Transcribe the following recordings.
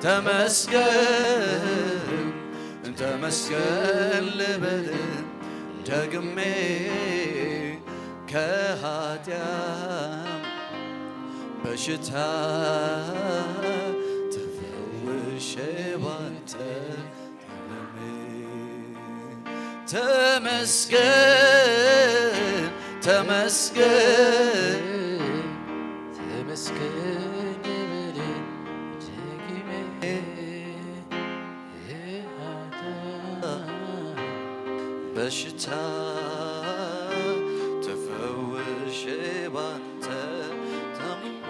ተመስገን ተመስገን ልበል ደግሜ ከኃጢአት በሽታ ተፈውሼ ባንተ ታምሜ። ተመስገን ተመስገን ተመስገን ልበል ደግሜ በሽታ ተፈውሼ ባንተ ታምሜ።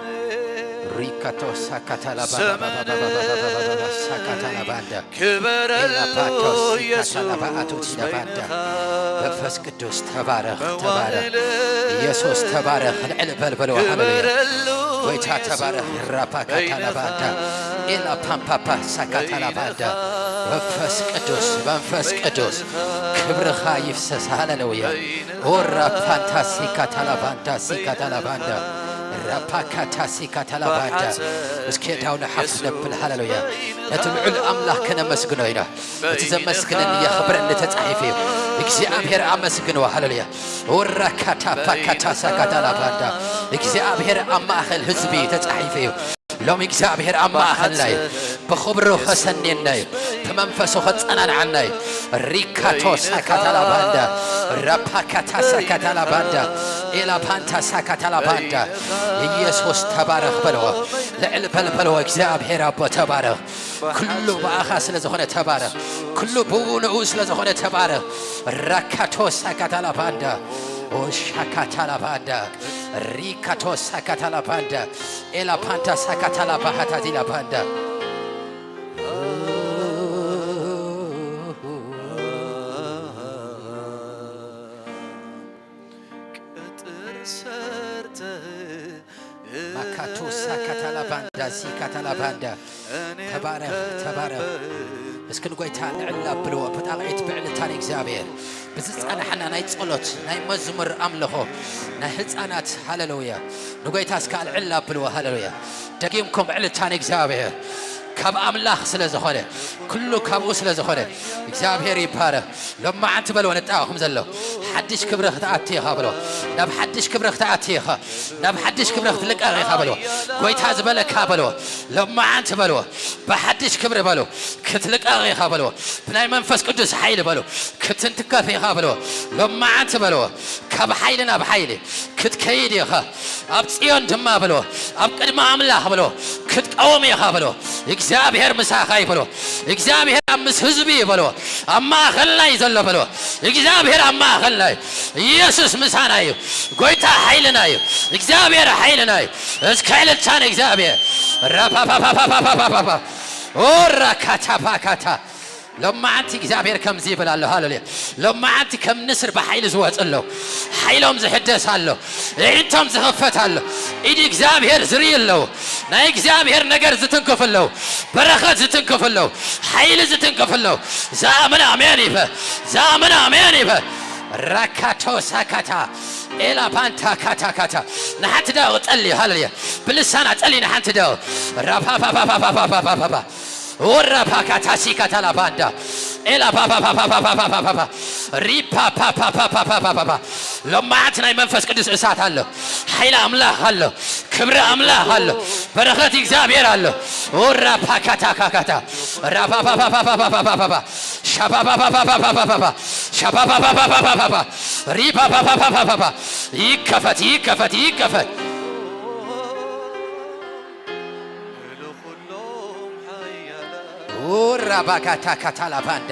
ሪካቶ ሳካታላ ባዳ ዘመን ባዳ ባዳ ባዳ ባዳ ባዳ ሳካታላ ባዳ። ክበረው ኤላ ፓቶ ኢየሱስ ሲካታላ ባአቶ ቲዳ ባዳ። በይንኻ መንፈስ ቅዱስ ተባረኽ፣ ተባረኽ። መዋዕል ኢየሱስ ተባረኽ፣ ልዕል በል በለው። ሃሌሉያ። ክበረሉ ጎይታ ኢየሱስ ተባረኽ። ራፓካታላ ባዳ። በይንኻ ኤላ ፓምፓፓ ሳካታላ ባዳ። በይንኻ መንፈስ ቅዱስ፣ መንፈስ ቅዱስ በይንኻ ክብርኻ ይፍሰስ። ሃሌሉያ። በይንኻ ኦራ ፓንታ ሲካታላ ባንዳ፣ ሲካታላ ባንዳ። ራፓካታ ሲካታላ ባንዳ። እስኪ ዳው ንሓፍ ነብል። ሃሌሉያ። ነቲ ልዑል ኣምላኽ ከነመስግኖ ኢና። እቲ ዘመስግነኒ የኽብረኒ ተጻሒፉ እዩ። እግዚኣብሔር ኣመስግንዎ። ሃሌሉያ። ኦራ ካታ ፓካታ ሳካታላ ባንዳ። እግዚኣብሔር ኣብ ማእከል ህዝቢ ተጻሒፉ እዩ። ሎሚ እግዚኣብሔር ኣብ ማእከልና እዩ። ብኽብሩ ኸሰንየና እዩ። ብመንፈሱ ኸጸናንዓና እዩ። ሪካቶ ሳካታላ ባንዳ። ራፓካታ ሳካታላ ባንዳ። ኤላ ፓንታ ሳካታላ ባንዳ። ኢየሱስ ተባረኽ በልዎ። ልዕል በል በልዎ። እግዚኣብሔር ኣቦ ተባረኽ። ኩሉ ብኣኻ ስለ ዝኾነ ተባረኽ። ኩሉ ብኡ ንኡ ስለ ዝኾነ ተባረኽ። ራካቶ ሳካታላ ባንዳ። ኦሻካታላ ባንዳ። ሪካቶ ሳካታላ ባንዳ። ኤላ ፓንታ ሳካታላ ባሃታ ዚላ ባንዳ። ቅጥር ሰርተህ ማካቱ ሳካታላ ባንዳ፣ ሲካታላ ባንዳ። እኔ ተባረኽ፣ ተባረኽ። እስኪ ንጎይታ ንዕል ኣብልዎ፣ ብጣቕዒት ብዕልልታ ንእግዚኣብሔር። ብዝጸናሕና ናይ ጸሎት፣ ናይ መዝሙር ኣምልኾ፣ ናይ ህጻናት፣ ሃሌሉያ። ንጎይታ እስከ ኣልዕል ኣብልዎ፣ ሃሌሉያ። ደጊምኩም ዕልልታ ንእግዚኣብሔር። ካብ ኣምላኽ ስለ ዝኾነ፣ ኩሉ ካብኡ ስለ ዝኾነ፣ እግዚኣብሔር ይባረኽ። ሎማዓንቲ በልዎ ነጣኹም ዘሎ፣ ሓድሽ ክብሪ ክትኣቲ ኢኻ በልዎ። ናብ ሓድሽ ክብሪ ክትኣቲ ኢኻ። ናብ ሓድሽ ክብሪ ክትልቀቕ ኢኻ በልዎ። ጎይታ ዝበለካ በልዎ። ሎማዓንቲ በልዎ። ብሓድሽ ክብሪ በሉ። ክትልቀቕ ኢኻ በልዎ። ብናይ መንፈስ ቅዱስ ሓይሊ በሉ። ክትንትከፍ ኢኻ በልዎ። ሎማዓንቲ በልዎ። ካብ ሓይሊ ናብ ሓይሊ ክትከይድ ኢኻ። ኣብ ጽዮን ድማ በልዎ። ኣብ ቅድሚ ኣምላኽ በልዎ። ክትቀውም ኢኻ በልዎ። እግዚኣብሔር ምሳኻ እዩ በልዎ። እግዚኣብሔር ኣብ ምስ ህዝቢ እዩ በልዎ። ኣብ ማእኸልና እዩ ዘሎ በልዎ። እግዚኣብሔር ኣብ ማእኸልና እዩ። ኢየሱስ ምሳና እዩ። ጎይታ ሓይልና እዩ። እግዚኣብሔር ሓይልና እዩ። እስከ ዕልልታ ንእግዚኣብሔር። ራፓፓፓፓፓፓፓፓ። ኦራ ካታፓካታ። ሎማዓንቲ እግዚኣብሔር ከምዚ ይብል ኣሎ። ሃሌሉያ። ሎማዓንቲ ከም ንስር ብሓይሊ ዝወፁ ኣለዉ። ሓይሎም ዝሕደስ ኣሎ። ኣዒንቶም ዝኽፈት ኣሎ። ኢድ እግዚኣብሔር ዝርኢ ኣለዉ። ናይ እግዚኣብሔር ነገር ዝትንክፍ ኣለዉ። በረኸት ዝትንክፍ ኣለዉ። ሓይሊ ዝትንክፍ ኣለዉ። ዝኣምን ኣሜን ይበል። ዝኣምን ኣሜን ይበል። ራካቶ ሳካታ ኤላ ፓንታ ካታ ካታ። ንሓንቲ ደቂቕ ጸሊ። ሃሌሉያ። ብልሳና ጸሊ ንሓንቲ ደቂቕ። ራፓፓፓፓፓፓፓፓ። ኦራ ፓካታ ሲካታ ላባንዳ። ኤላ ፓፓፓፓፓፓፓፓ። ሪፓፓፓፓፓፓፓ። ሎማዓንቲ ናይ መንፈስ ቅዱስ እሳት ኣሎ። ሓይሊ ኣምላኽ ኣሎ። ክብሪ ኣምላኽ ኣሎ። በረኸት እግዚኣብሔር ኣሎ። ኦራ ፓካታ ካካታ። ራፓፓፓፓፓፓፓፓ። ሻባባባባባባባባ። ሻባባባባባባባ። ሪባባባባባባባ። ይከፈት፣ ይከፈት፣ ይከፈት። ኡራ ባጋታ ካታላ ባንዳ።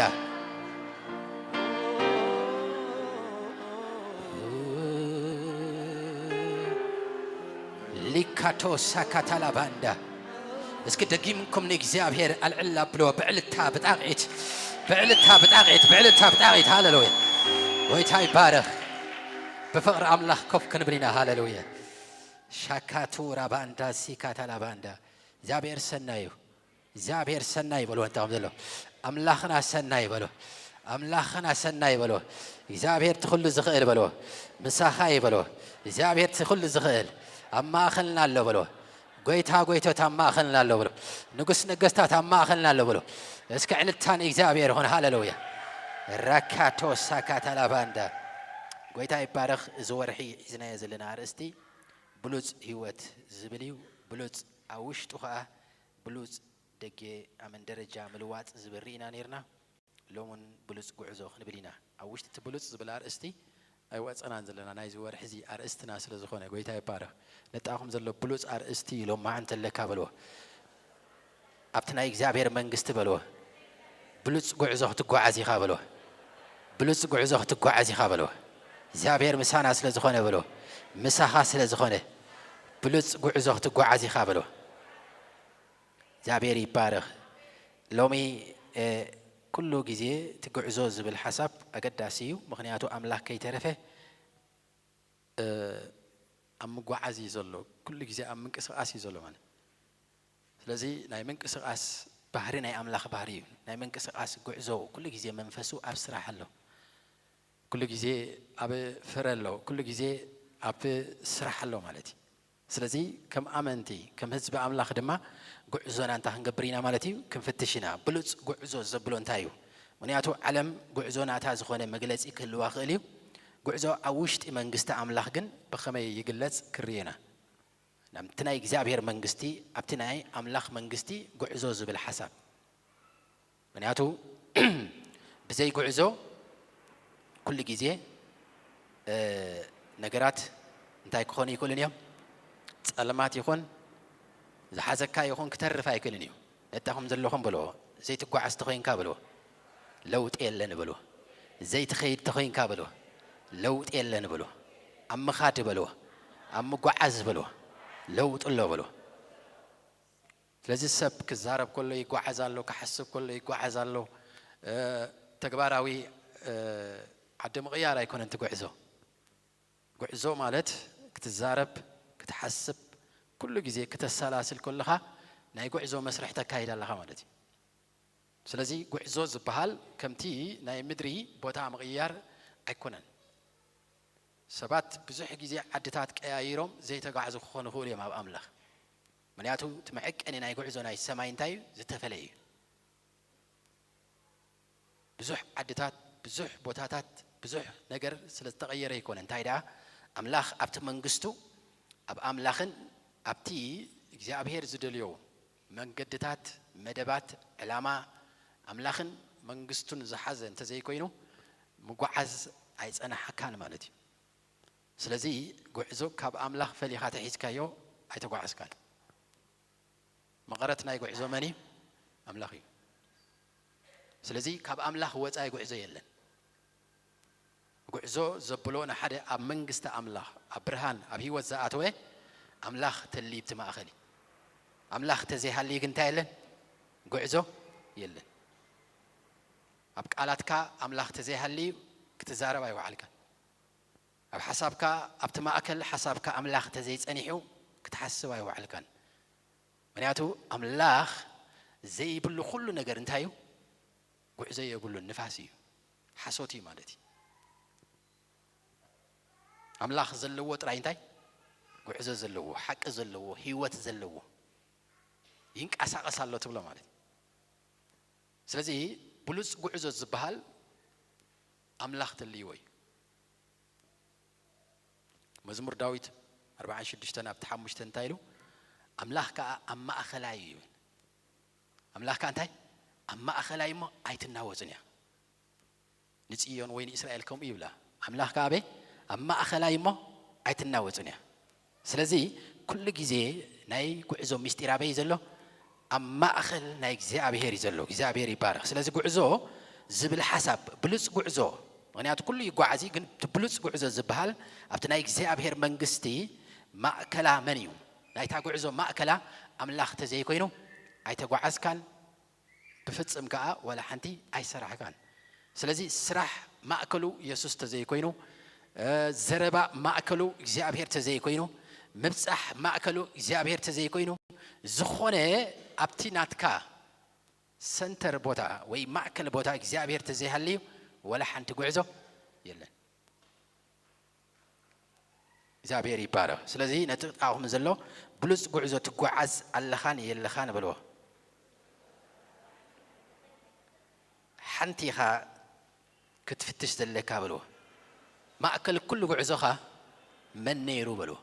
ሊካቶ ሳካታላ ባንዳ። እስኪ ደጊምኩም ንእግዚኣብሔር ኣልዕል ኣብልዎ፣ ብዕልታ ብጣቕዒት፣ ብዕልታ ብጣቕዒት፣ ብዕልታ ብጣቕዒት። ሃሌሉያ። ጎይታ ይባረኽ። ብፍቕሪ ኣምላኽ ኮፍ ክንብል ኢና። ሃሌሉያ። ሻካቱ ራባንዳ ሲካታ ላባንዳ። እግዚኣብሔር ሰናይ እዩ። እግዚኣብሔር ሰናይ በሎ። እንታኹም ዘሎ ኣምላኽና ሰናይ በሎ። ኣምላኽና ሰናይ በሎ። እግዚኣብሔር ትኹሉ ዝኽእል በሎ። ምሳኻ እዩ በሎ። እግዚኣብሔር ትኹሉ ዝኽእል ኣብ ማእኸልና ኣሎ በሎ። ጎይታ ጎይቶት ኣብ ማእኸልና ኣሎ ብሎ። ንጉስ ነገስታት ኣብ ማእኸልና ኣሎ ብሎ። እስከ ዕልልታ ንእግዚኣብሔር ይኹን። ሃሌሉያ። ራካቶ ሳካታ ላባንዳ። ጎይታ ይባረኽ። እዚ ወርሒ ሒዝናዮ ዘለና ኣርእስቲ ብሉጽ ህይወት ዝብል እዩ። ብሉጽ ኣብ ውሽጡ ኸኣ ብሉጽ ደገ ኣመን ደረጃ ምልዋጥ ዝብል ርኢና ነይርና። ሎምን ብሉጽ ጉዕዞ ክንብል ኢና። ኣብ ውሽጢ እቲ ብሉጽ ዝብል ኣርእስቲ ኣይወጸናን ዘለና። ናይዚ ወርሒ እዚ ኣርእስትና ስለ ዝኾነ ጎይታ ይባረኽ። ነጣኹም ዘሎ ብሉጽ ኣርእስቲ ኢሎም መዓንተ ኣለካ በልዎ። ኣብቲ ናይ እግዚኣብሔር መንግስቲ በልዎ። ብሉጽ ጉዕዞ ክትጓዓዝ ኢኻ በልዎ። ብሉጽ ጉዕዞ ክትጓዓዝ ኢኻ በልዎ። እግዚኣብሔር ምሳና ስለ ዝኾነ በልዎ። ምሳኻ ስለ ዝኾነ ብሉጽ ጉዕዞ ክትጓዓዝ ኢኻ በልዎ። እግዚኣብሔር ይባረኽ። ሎሚ እ፣ ኩሉ ግዜ እቲ ጉዕዞ ዝብል ሓሳብ ኣገዳሲ እዩ። ምኽንያቱ ኣምላኽ ከይተረፈ እ፣ ኣብ ምጓዓዝ እዩ ዘሎ። ኩሉ ግዜ ኣብ ምንቅስቓስ እዩ ዘሎ ማለት። ስለዚ ናይ ምንቅስቓስ ባህሪ ናይ ኣምላኽ ባህሪ እዩ። ናይ ምንቅስቓስ ጉዕዞ ኩሉ ግዜ መንፈሱ ኣብ ስራሕ ኣሎ። ኩሉ ግዜ ኣብ ፍረ ኣሎ። ኩሉ ግዜ ኣብ ስራሕ ኣሎ ማለት እዩ። ስለዚ ከም ኣመንቲ፣ ከም ህዝቢ ኣምላኽ ድማ ጉዕዞና እንታይ ክንገብር ኢና ማለት እዩ? ክንፍትሽ ኢና። ብሉጽ ጉዕዞ ዘብሎ እንታይ እዩ? ምኽንያቱ ዓለም ጉዕዞ ናታ ዝኾነ መግለጺ ክህልዋ ክእል እዩ። ጉዕዞ ኣብ ውሽጢ መንግስቲ ኣምላኽ ግን ብኸመይ ይግለጽ ክርኢ ኢና። ናብቲ ናይ እግዚኣብሔር መንግስቲ፣ ኣብቲ ናይ ኣምላኽ መንግስቲ ጉዕዞ ዝብል ሓሳብ። ምኽንያቱ ብዘይ ጉዕዞ ኩሉ ግዜ እ፣ ነገራት እንታይ ክኾኑ ይኽእሉን እዮም? ጸልማት ይኹን ዝሓዘካ ይኹን ክተርፍ ኣይክእልን እዩ። ነጣኹም ዘለኹም በልዎ። ዘይትጓዓዝ ተኾይንካ በልዎ። ለውጢ የለን በልዎ። ዘይትኸይድ ተኾይንካ በልዎ። ለውጢ የለን በልዎ። ኣብ ምኻድ በልዎ። ኣብ ምጓዓዝ በልዎ። ለውጢ ኣሎ በልዎ። ስለዚ ሰብ ክዛረብ ከሎ ይጓዓዝ ኣሎ፣ ክሓስብ ከሎ ይጓዓዝ ኣሎ። እ፣ ተግባራዊ እ፣ ዓዲ ምቕያር ኣይኮነን እቲ ጉዕዞ። ጉዕዞ ማለት ክትዛረብ፣ ክትሓስብ፣ ኩሉ ግዜ ክተሰላስል ከለኻ ናይ ጉዕዞ መስርሕ ተካይድ ኣለኻ ማለት እዩ። ስለዚ ጉዕዞ ዝበሃል ከምቲ ናይ ምድሪ ቦታ ምቕያር ኣይኮነን። ሰባት ብዙሕ ግዜ ዓድታት ቀያይሮም ዘይተጓዕዙ ክኾኑ ይኽእሉ እዮም ኣብ ኣምላኽ። ምኽንያቱ እቲ መዐቀኒ ናይ ጉዕዞ ናይ ሰማይ እንታይ እዩ? ዝተፈለየ እዩ። ብዙሕ ዓድታት፣ ብዙሕ ቦታታት፣ ብዙሕ ነገር ስለ ዝተቐየረ ይኮነ። እንታይ ደኣ ኣምላኽ ኣብቲ መንግስቱ፣ ኣብ ኣምላኽን ኣብቲ እግዚኣብሔር ዝደልዮ መንገድታት፣ መደባት፣ ዕላማ ኣምላኽን መንግስቱን ዝሓዘ እንተዘይኮይኑ ምጓዓዝ ኣይጸናሓካን ማለት እዩ። ስለዚ ጉዕዞ ካብ ኣምላኽ ፈሊኻ ተሒዝካዮ ኣይተጓዓዝካን። መቐረት ናይ ጉዕዞ መን እዩ? ኣምላኽ እዩ። ስለዚ ካብ ኣምላኽ ወጻኢ ጉዕዞ የለን። ጉዕዞ ዘብሎ ንሓደ ኣብ መንግስቲ ኣምላኽ፣ ኣብ ብርሃን፣ ኣብ ህይወት ዝኣተወ ኣምላኽ ተልዩ ኣብቲ ማእከል እዩ። ኣምላኽ ተዘይሃልዩ ግን እንታይ የለን? ጉዕዞ የለን። ኣብ ቃላትካ ኣምላኽ ተዘይሃልዩ ክትዛረብ ኣይወዓልካን። ኣብ ሓሳብካ፣ ኣብቲ ማእከል ሓሳብካ ኣምላኽ ተዘይጸኒሑ ክትሓስብ ኣይወዓልካን። ምኽንያቱ ኣምላኽ ዘይብሉ ኩሉ ነገር እንታይ እዩ? ጉዕዞ የብሉን፣ ንፋስ እዩ፣ ሓሶት እዩ ማለት እዩ። ኣምላኽ ዘለዎ ጥራይ እንታይ? ጉዕዞ ዘለዎ፣ ሓቂ ዘለዎ፣ ህይወት ዘለዎ፣ ይንቀሳቐስ ኣሎ ትብሎ ማለት እዩ። ስለዚ ብሉጽ ጉዕዞ ዝበሃል ኣምላኽ ተልይዎ እዩ። መዝሙር ዳዊት ኣርባዓን ሽዱሽተን ኣብቲ ሓሙሽተ እንታይ ኢሉ? ኣምላኽ ከኣ ኣብ ማእከላይ እዩ ይብል። ኣምላኽ ከኣ እንታይ? ኣብ ማእከላይ እሞ ኣይትናወጽን እያ። ንጽዮን ወይ ንእስራኤል ከምኡ ይብላ። ኣምላኽ ከኣ ኣበይ? ኣብ ማእከላይ እሞ ኣይትናወጽን እያ። ስለዚ ኩሉ ግዜ ናይ ጉዕዞ ምስጢር ኣበይ እዩ ዘሎ? ኣብ ማእከል ናይ እግዚኣብሔር እዩ ዘሎ። እግዚኣብሔር ይባረኽ። ስለዚ ጉዕዞ ዝብል ሓሳብ ብሉጽ ጉዕዞ፣ ምኽንያቱ ኩሉ ይጓዓዝ እዩ፣ ግን እቲ ብሉጽ ጉዕዞ ዝበሃል ኣብቲ ናይ እግዚኣብሔር መንግስቲ ማእከላ መን እዩ? ናይታ ጉዕዞ ማእከላ ኣምላኽ ተዘይኮይኑ ኣይተጓዓዝካን። ብፍጽም ከኣ ዋላ ሓንቲ ኣይሰራሕካን። ስለዚ ስራሕ ማእከሉ የሱስ ተዘይኮይኑ፣ እ፣ ዘረባ ማእከሉ እግዚኣብሔር ተዘይኮይኑ፣ ምብጻሕ ማእከሉ እግዚኣብሔር ተዘይኮይኑ፣ ዝኾነ ኣብቲ ናትካ ሰንተር ቦታ ወይ ማእከል ቦታ እግዚኣብሔር ተዘይሃልዩ ዋላ ሓንቲ ጉዕዞ የለን። እግዚኣብሔር ይባረኽ። ስለዚ ነቲ ጥቓኹም ዘሎ ብሉጽ ጉዕዞ ትጓዓዝ ኣለኻን የለኻን በልዎ። ሓንቲ ኢኻ ክትፍትሽ ዘለካ በልዎ። ማእከል ኩሉ ጉዕዞኻ መን ነይሩ በልዎ።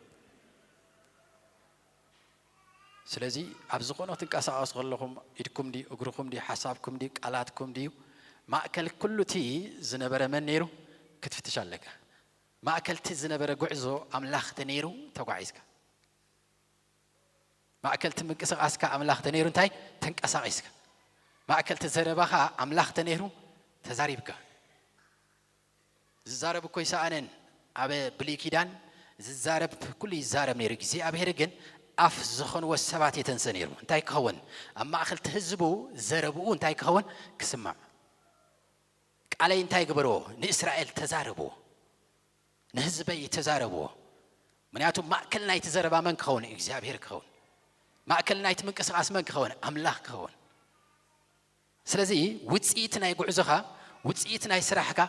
ስለዚ ኣብ ዝኾነ ክትንቀሳቐሱ ከለኹም ኢድኩም ድዩ፣ እግርኹም ድዩ፣ ሓሳብኩም ድዩ፣ ቃላትኩም ድዩ፣ ማእከል ኩሉ እቲ ዝነበረ መን ነይሩ ክትፍትሽ ኣለካ። ማእከል እቲ ዝነበረ ጉዕዞ ኣምላኽ ተነይሩ ተጓዒዝካ። ማእከል እቲ ምንቅስቓስካ ኣምላኽ ተነይሩ እንታይ ተንቀሳቒስካ። ማእከል እቲ ዘረባኻ ኣምላኽ ተነይሩ ተዛሪብካ። ዝዛረብ እኮ ይሰኣነን። ኣብ ብሉይ ኪዳን ዝዛረብ ኩሉ ይዛረብ ነይሩ። እግዚኣብሔር ግን ኣፍ ዝኾንዎ ሰባት የተንሰ ነይሩ። እንታይ ክኸውን? ኣብ ማእከል እቲ ህዝቡ ዘረብኡ እንታይ ክኸውን? ክስማዕ። ቃለይ እንታይ ግበርዎ? ንእስራኤል ተዛረብዎ። ንህዝበይ ተዛረብዎ። ምክንያቱ ማእከል ናይቲ ዘረባ መን ክኸውን? እግዚኣብሔር ክኸውን። ማእከል ናይቲ ምንቅስቓስ መን ክኸውን? ኣምላኽ ክኸውን። ስለዚ ውፅኢት ናይ ጉዕዞኻ፣ ውፅኢት ናይ ስራሕካ፣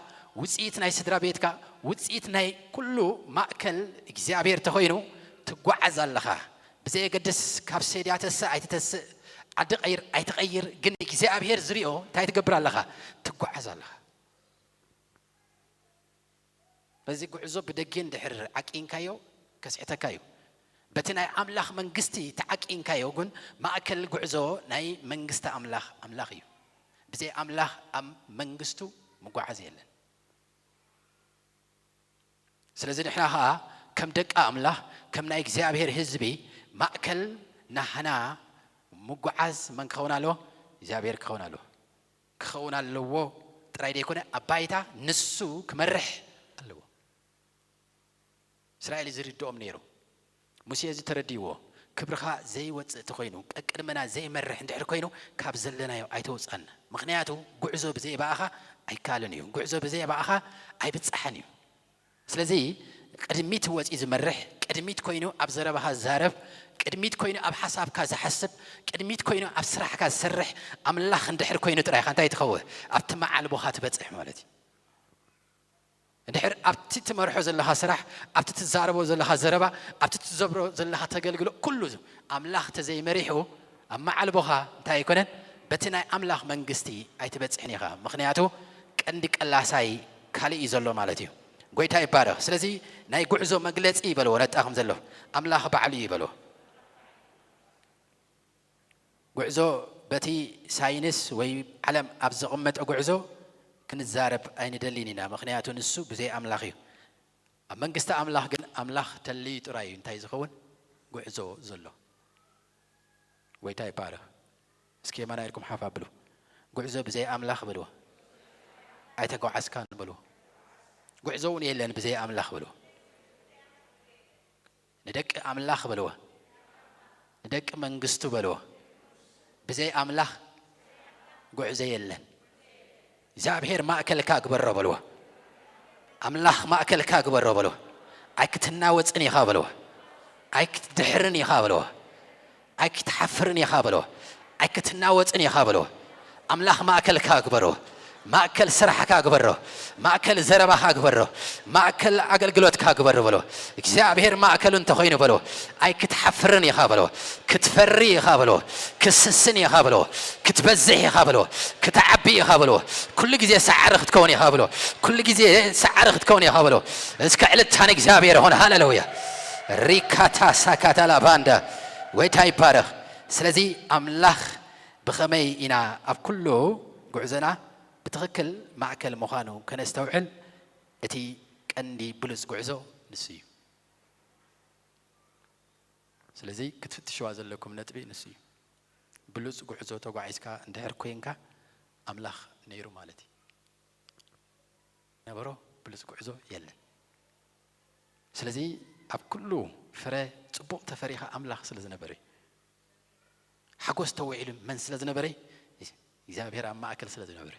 ውፅኢት ናይ ስድራ ቤትካ፣ ውፅኢት ናይ ኩሉ ማእከል እግዚኣብሔር ተኾይኑ ትጓዓዝ ኣለኻ። ብዘየገድስ ካብ ሴድያ ተስእ ኣይትተስእ፣ ዓዲ ቀይር ኣይትቐይር፣ ግን እግዚኣብሔር ዝሪኦ እንታይ ትገብር ኣለኻ? ትጓዓዝ ኣለኻ። በዚ ጉዕዞ ብደጌ እንድሕር ዓቂንካዮ ከስሕተካ እዩ። በቲ ናይ ኣምላኽ መንግስቲ ተዓቂንካዮ ግን ማእከል ጉዕዞ ናይ መንግስቲ ኣምላኽ ኣምላኽ እዩ። ብዘይ ኣምላኽ ኣብ መንግስቱ ምጓዓዝ የለን። ስለዚ ንሕና ኸዓ ከም ደቂ ኣምላኽ፣ ከም ናይ እግዚኣብሔር ህዝቢ ማእከል ናህና ምጉዓዝ መን ክኸውን ኣለዎ? እግዚኣብሔር ክኸውን ኣለዎ። ክኸውን ኣለዎ ጥራይ ደይኮነ ኣብ ባይታ ንሱ ክመርሕ ኣለዎ። እስራኤል እዚ ርድኦም ነይሩ። ሙሴ እዚ ተረዲእዎ። ክብርኻ ዘይወፅእ እንተኾይኑ፣ ቀቅድመና ዘይመርሕ እንድሕር ኮይኑ ካብ ዘለናዮ ኣይተውፅኣና። ምኽንያቱ ጉዕዞ ብዘይ ብኣኻ ኣይካልን እዩ። ጉዕዞ ብዘይ ብኣኻ ኣይብፃሕን እዩ። ስለዚ ቅድሚት ወፂኡ ዝመርሕ፣ ቅድሚት ኮይኑ ኣብ ዘረባኻ ዝዛረብ፣ ቅድሚት ኮይኑ ኣብ ሓሳብካ ዝሓስብ፣ ቅድሚት ኮይኑ ኣብ ስራሕካ ዝሰርሕ ኣምላኽ እንድሕር ኮይኑ ጥራይ ኢኻ እንታይ ትኸውን? ኣብቲ መዓልቦኻ ትበፅሕ ማለት እዩ። እንድሕር ኣብቲ ትመርሖ ዘለኻ ስራሕ፣ ኣብቲ ትዛረቦ ዘለኻ ዘረባ፣ ኣብቲ ትዘብሮ ዘለኻ ተገልግሎ ኩሉ ኣምላኽ ተዘይመሪሑ ኣብ መዓልቦኻ እንታይ ኣይኮነን? በቲ ናይ ኣምላኽ መንግስቲ ኣይትበጽሕን ኢኻ። ምኽንያቱ ቀንዲ ቀላሳይ ካልእ እዩ ዘሎ ማለት እዩ። ጎይታ ይባረኽ። ስለዚ ናይ ጉዕዞ መግለጺ ይበልዎ ነጣኹም ዘሎ ኣምላኽ ባዕሉ እዩ ይበልዎ። ጉዕዞ በቲ ሳይንስ ወይ ዓለም ኣብ ዘቐመጠ ጉዕዞ ክንዛረብ ኣይንደልን ኢና። ምኽንያቱ ንሱ ብዘይ ኣምላኽ እዩ። ኣብ መንግስቲ ኣምላኽ ግን ኣምላኽ ተልዩ ጥራይ እዩ እንታይ ዝኸውን ጉዕዞ ዘሎ። ጎይታ ይባረኽ። እስኪ የማና ኢልኩም ሓፍ ኣብሉ። ጉዕዞ ብዘይ ኣምላኽ በልዎ። ኣይተጓዓዝካን በልዎ። ጉዕዞ እውን የለን ብዘይ ኣምላኽ በልዎ። ንደቂ ኣምላኽ በልዎ። ንደቂ መንግስቱ በልዎ። ብዘይ ኣምላኽ ጉዕዞ የለን። እግዚኣብሔር ማእከልካ ግበሮ በልዎ። ኣምላኽ ማእከልካ ግበሮ በልዎ። ኣይክትናወጽን ኢኻ በልዎ። ኣይክትድሕርን ኢኻ በልዎ። ኣይክትሓፍርን ኢኻ በልዎ። ኣይክትናወጽን ኢኻ በልዎ። ኣምላኽ ማእከልካ ግበሮ። ማእከል ስራሕካ ግበሮ። ማእከል ዘረባኻ ግበሮ። ማእከል ኣገልግሎትካ ግበሮ በልዎ። እግዚኣብሔር ማእከሉ እንተኾይኑ በልዎ። ኣይክትሓፍርን ኢኻ በልዎ። ክትፈሪ ኢኻ በልዎ። ክትስስን ኢኻ በልዎ። ክትበዝሕ ኢኻ በልዎ። ክትዓቢ ኢኻ በልዎ። ኩሉ ግዜ ሰዓሪ ክትከውን ኢኻ በልዎ። ኩሉ ግዜ ሰዓሪ ክትከውን ኢኻ በልዎ። እስከ ዕልልታ ንእግዚኣብሔር ይኹን። ሃሌሉያ። ሪካታ ሳካታ ላባንዳ። ጎይታ ይባረኽ። ስለዚ ኣምላኽ ብኸመይ ኢና ኣብ ኩሉ ጉዕዞና ብትኽክል ማእከል ምዃኑ ከነስተውዕል እቲ ቀንዲ ብሉጽ ጉዕዞ ንሱ እዩ። ስለዚ ክትፍትሽዋ ዘለኩም ነጥቢ ንሱ እዩ። ብሉጽ ጉዕዞ ተጓዒዝካ እንድሕር ኮይንካ ኣምላኽ ነይሩ ማለት እዩ። ነበሮ ብሉጽ ጉዕዞ የለን። ስለዚ ኣብ ኩሉ ፍረ ጽቡቕ ተፈሪኻ ኣምላኽ ስለ ዝነበረ እዩ። ሓጎስ ተውዒሉ መን ስለ ዝነበረ? እግዚኣብሔር ኣብ ማእከል ስለ ዝነበረ።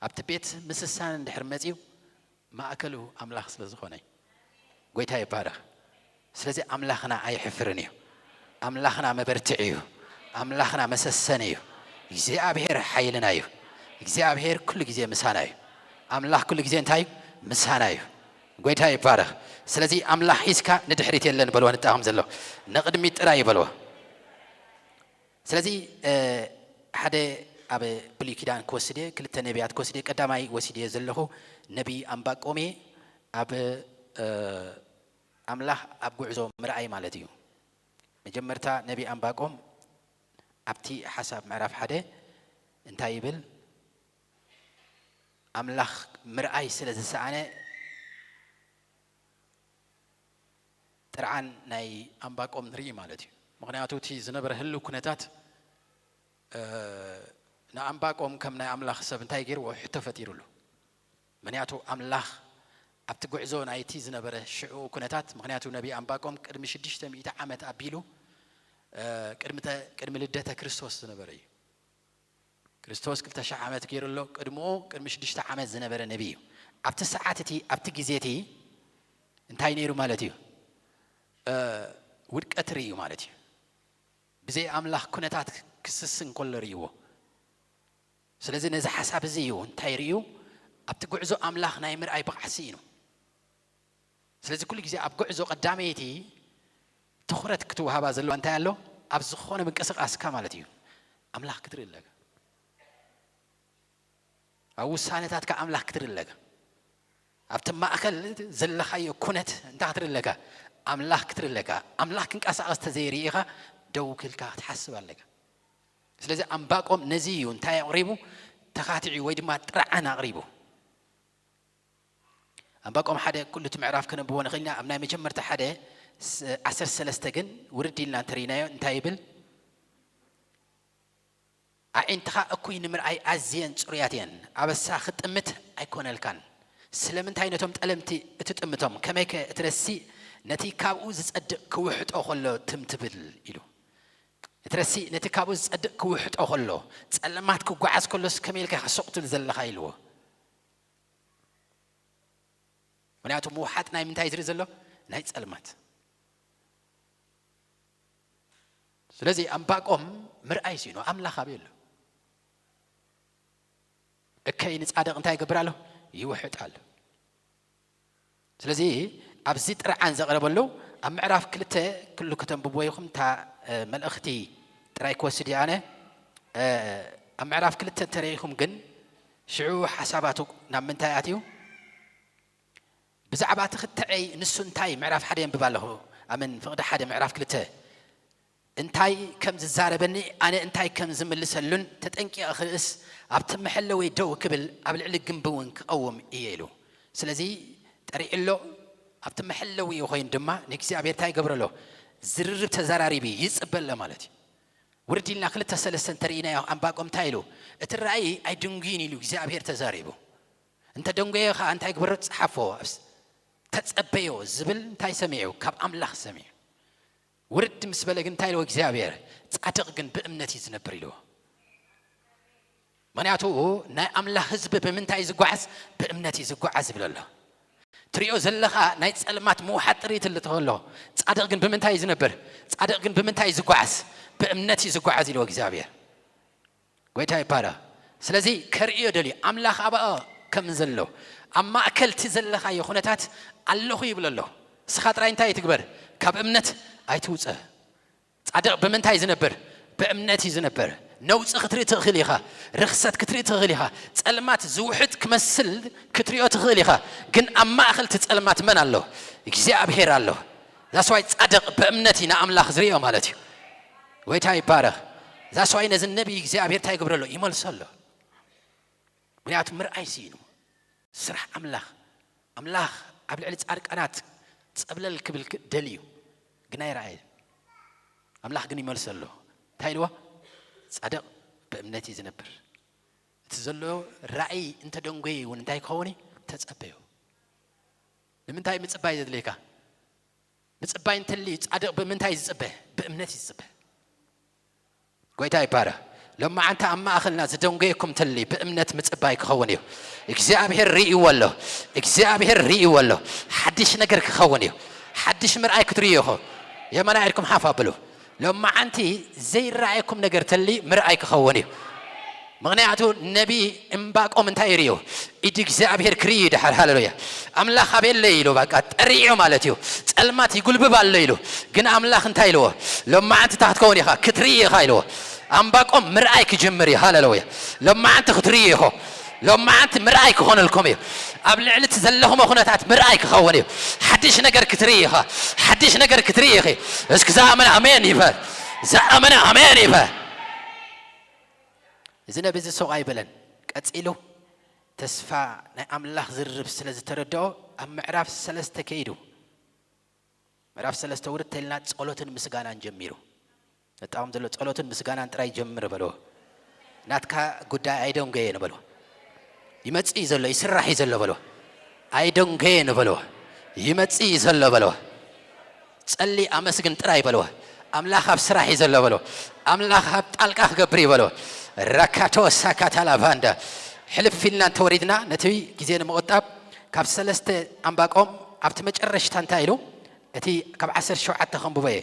ኣብቲ ቤት ምስሳን እንድሕር መጺኡ ማእከሉ ኣምላኽ ስለ ዝኾነ እዩ። ጎይታ ይባረኽ። ስለዚ ኣምላኽና ኣይሕፍርን እዩ። ኣምላኽና መበርትዒ እዩ። ኣምላኽና መሰሰኒ እዩ። እግዚኣብሔር ሓይልና እዩ። እግዚኣብሔር ኩሉ ግዜ ምሳና እዩ። ኣምላኽ ኩሉ ግዜ እንታይ እዩ? ምሳና እዩ። ጎይታ ይባረኽ። ስለዚ ኣምላኽ ሒዝካ ንድሕሪት የለን በልዎ፣ ንጣኹም ዘሎ ንቕድሚት ጥራይ እዩ በልዎ። ስለዚ ሓደ ኣብ ብሉይ ኪዳን ክወስድ እየ፣ ክልተ ነቢያት ክወስድ እየ። ቀዳማይ ወሲድ እየ ዘለኹ ነቢይ ኣምባቆም እየ። ኣብ ኣምላኽ ኣብ ጉዕዞ ምርኣይ ማለት እዩ። መጀመርታ ነቢይ ኣምባቆም ኣብቲ ሓሳብ ምዕራፍ ሓደ እንታይ ይብል? ኣምላኽ ምርኣይ ስለ ዝሰኣነ ጥርዓን ናይ ኣምባቆም ንርኢ ማለት እዩ። ምኽንያቱ እቲ ዝነበረ ህልው ኩነታት ንኣምባቆም ከም ናይ ኣምላኽ ሰብ እንታይ ገይርዎ? ሕቶ ፈጢሩሉ። ምኽንያቱ ኣምላኽ ኣብቲ ጉዕዞ ናይቲ ዝነበረ ሽዑ ኩነታት፣ ምኽንያቱ ነቢ ኣምባቆም ቅድሚ ሽዱሽተ ሚእቲ ዓመት ኣቢሉ ቅድሚ ልደተ ክርስቶስ ዝነበረ እዩ። ክርስቶስ ክልተ ሽሕ ዓመት ገይሩ ኣሎ። ቅድምኡ ቅድሚ ሽዱሽተ ዓመት ዝነበረ ነቢ እዩ። ኣብቲ ሰዓት እቲ ኣብቲ ግዜ እቲ እንታይ ነይሩ ማለት እዩ? ውድቀት ርእዩ ማለት እዩ። ብዘይ ኣምላኽ ኩነታት ክስስን ከሎ ርእይዎ። ስለዚ ነዚ ሓሳብ እዚ እዩ እንታይ ርእዩ? ኣብቲ ጉዕዞ ኣምላኽ ናይ ምርኣይ ብቕዓት ስኢኑ። ስለዚ ኩሉ ግዜ ኣብ ጉዕዞ ቀዳመይቲ ትኹረት ክትወሃባ ዘለዋ እንታይ ኣሎ? ኣብ ዝኾነ ምንቅስቓስካ ማለት እዩ ኣምላኽ ክትርኢ ኣለካ። ኣብ ውሳነታትካ ኣምላኽ ክትርኢ ኣለካ። ኣብቲ ማእከል ዘለኻዮ ኩነት እንታይ ክትርኢ ኣለካ? ኣምላኽ ክትርኢ ኣለካ። ኣምላኽ ክንቀሳቐስ ተዘይርኢኻ ደው ክልካ ክትሓስብ ኣለካ። ስለዚ ኣምባቆም ነዚ እዩ እንታይ ኣቕሪቡ? ተኻትዒ ወይ ድማ ጥርዓን ኣቕሪቡ። ኣምባቆም ሓደ ኩሉ እቲ ምዕራፍ ከነብቦ ንኽእል ኢና። ኣብ ናይ መጀመርታ ሓደ ዓሰርተ ሰለስተ ግን ውርድ ኢልና እንተርኢናዮ እንታይ ይብል? ኣዒንትኻ እኩይ ንምርኣይ ኣዝየን ጽሩያት እየን፣ ኣበሳ ክትጥምት ኣይኮነልካን። ስለምንታይ ነቶም ጠለምቲ እትጥምቶም? ከመይከ እትረሲእ ነቲ ካብኡ ዝጸድቕ ክውሕጦ ኸሎ ትም ትብል? ኢሉ። እትረሲእ ነቲ ካብኡ ዝጸድቕ ክውሕጦ ኸሎ፣ ጸልማት ክጓዓዝ ከሎስ ከመይ ኢልካ ኢኻ ስቕ ትብል ዘለኻ? ኢልዎ። ምኽንያቱ ምውሓጥ ናይ ምንታይ ዝርኢ ዘሎ? ናይ ጸልማት። ስለዚ ኣምባቆም ምርኣይ ስኢኑ፣ ኣምላኽ ኣበይ ኣሎ? እከይ ንጻድቕ እንታይ ይገብር ኣሎ? ይውሕጥ ኣሎ። ስለዚ ኣብዚ ጥርዓን ዘቕረበሉ ኣብ ምዕራፍ ክልተ ኩሉ ከተንብብዎ ኢኹም። እታ መልእኽቲ ጥራይ ክወስድ እየ ኣነ። ኣብ ምዕራፍ ክልተ እንተረኢኹም ግን ሽዑ ሓሳባቱ ናብ ምንታይ ኣትዩ? ብዛዕባ እቲ ክትዕይ ንሱ እንታይ ምዕራፍ ሓደ የንብብ ኣለኹ። ኣመን ፍቕዲ ሓደ ምዕራፍ ክልተ እንታይ ከም ዝዛረበኒ ኣነ እንታይ ከም ዝምልሰሉን ተጠንቂቐ ክርእስ ኣብቲ መሐለወይ ደው ክብል ኣብ ልዕሊ ግንቢ እውን ክቐውም እየ ኢሉ። ስለዚ ጠሪዑ ኣሎ። ኣብቲ መሐለዊ ኮይኑ ድማ ንእግዚኣብሔር እንታይ ይገብረሎ? ዝርርብ ተዘራሪቢ ይጽበ ኣሎ ማለት እዩ። ውርድ ኢልና ክልተ ሰለስተ እንተርኢናዮ ኣንባቆም እንታይ ኢሉ? እቲ ራእይ ኣይድንጉይን ኢሉ እግዚኣብሔር ተዛሪቡ። እንተ ደንጎየ ኸዓ እንታይ ግበሮ? ጸሓፎ። ተጸበዮ ዝብል እንታይ ሰሚዑ? ካብ ኣምላኽ ሰሚዑ። ውርድ ምስ በለ ግን እንታይ ኢልዎ እግዚኣብሔር? ጻድቕ ግን ብእምነት እዩ ዝነብር ኢልዎ። ምኽንያቱ ናይ ኣምላኽ ህዝቢ ብምንታይ እዩ ዝጓዓዝ? ብእምነት እዩ ዝጓዓዝ ይብል ኣሎ። ትሪኦ ዘለኻ ናይ ጸልማት ምውሓጥ ጥሪት እሊ ተኸሎ ጻድቕ ግን ብምንታይ እዩ ዝነብር? ጻድቕ ግን ብምንታይ እዩ ዝጓዓዝ? ብእምነት እዩ ዝጓዓዝ ኢልዎ እግዚኣብሔር። ጎይታ ይባረኽ። ስለዚ ከርእዮ ደልዩ ኣምላኽ ኣብኣ ከም ዘሎ ኣብ ማእከል እቲ ዘለኻዮ ኩነታት ኣለኹ ይብል ኣሎ። ንስኻ ጥራይ እንታይ ትግበር? ካብ እምነት ኣይትውጸ። ጻድቕ ብምንታይ ዝነብር? ብእምነት እዩ ዝነብር። ነውጺ ክትርኢ ትኽእል ኢኻ። ርኽሰት ክትርኢ ትኽእል ኢኻ። ጸልማት ዝውሕጥ ክመስል ክትሪኦ ትኽእል ኢኻ። ግን ኣብ ማእከል እቲ ጸልማት መን ኣሎ? እግዚኣብሔር ኣሎ። ዛስዋይ ጻድቕ ብእምነት እዩ ንኣምላኽ ዝሪኦ ማለት እዩ። ጎይታ ይባረኽ። ዛስዋይ ነዚ ነቢይ እግዚኣብሔር እንታይ ይገብረሎ? ይመልሰሎ። ምኽንያቱ ምርኣይ ስኢኑ። ስራሕ ኣምላኽ፣ ኣምላኽ ኣብ ልዕሊ ጻድቃናት ጸብለል ክብል ደልዩ ግን ኣይረኣየን። ኣምላኽ ግን ይመልሰሎ። እንታይ ኢልዎ? ጻድቕ ብእምነት እዩ ዝነብር። እቲ ዘሎ ራእይ እንተደንጎየ እውን እንታይ ክኸውን እዩ? ተጸበዮ። ንምንታይ ምጽባይ ዘድልየካ? ምጽባይ እንተልዩ ጻድቕ ብምንታይ እዩ ዝጽበ? ብእምነት እዩ ዝጽበ። ጎይታ ይባረኽ። ሎማዓንቲ ኣብ ማእኸልና ዝደንጎየኩም እንተልዩ ብእምነት ምጽባይ ክኸውን እዩ። እግዚኣብሔር ርእይዎ ኣሎ። እግዚኣብሔር ርእይዎ ኣሎ። ሓድሽ ነገር ክኸውን እዩ። ሓድሽ ምርኣይ ክትርእዩ ኢኹም። የማናይ ኢድኩም ሓፍ ኣብሉ። ሎማዓንቲ ዘይረኣየኩም ነገር ተልዩ ምርኣይ ክኸውን እዩ። ምኽንያቱ ነቢ እምባቆም እንታይ ይርእዮ? ኢድ እግዚኣብሔር ክርኢ እዩ ድሓር። ሃሌሉያ። ኣምላኽ ኣበየለይ ኢሉ፣ በቃ ጠሪዑ ማለት እዩ። ጸልማት ይጉልብብ ኣሎ ኢሉ። ግን ኣምላኽ እንታይ ኢልዎ? ሎማዓንቲ እንታይ ክትከውን ኢኻ? ክትርኢ ኢኻ ኢልዎ። ኣምባቆም ምርኣይ ክጅምር እዩ። ሃሌሉያ። ሎማዓንቲ ክትርኢ ኢኹ። ሎማዓንቲ ምርኣይ ክኾነልኩም እዩ። ኣብ ልዕሊ እቲ ዘለኹሞ ኩነታት ምርኣይ ክኸውን እዩ። ሓድሽ ነገር ክትርኢ ኢኻ። ሓድሽ ነገር ክትርኢ ኢኺ። እስኪ ዝኣመነ ኣሜን ይበል። ዝኣመነ ኣሜን ይበል። እዚ ነቢ እዚ ሱቕ ኣይበለን። ቀጺሉ ተስፋ ናይ ኣምላኽ ዝርርብ ስለ ዝተረድኦ ኣብ ምዕራፍ ሰለስተ ከይዱ። ምዕራፍ ሰለስተ ውርድ ተልና ጸሎትን ምስጋናን ጀሚሩ። ነጣዎም ዘሎ ጸሎትን ምስጋናን ጥራይ ጀምር በልዎ። ናትካ ጉዳይ ኣይደንጎየን በልዎ። ይመጽእ እዩ ዘሎ፣ ይስራሕ እዩ ዘሎ በልዎ። ኣይደንጎየን በልዎ። ይመጽእ እዩ ዘሎ በልዎ። ጸሊ ኣመስግን ጥራይ በልዎ። ኣምላኽ ኣብ ስራሕ እዩ ዘሎ በልዎ። ኣምላኽ ኣብ ጣልቃ ክገብር እዩ በልዎ። ራካቶ ሳካታ ላቫንዳ። ሕልፍ ኢልና እንተወሪድና ነቲ ግዜ ንምቑጣብ ካብ ሰለስተ ኣምባቆም ኣብቲ መጨረሽታ እንታይ ኢሉ? እቲ ካብ ዓሰርተ ሸውዓተ ከንብቦ እየ።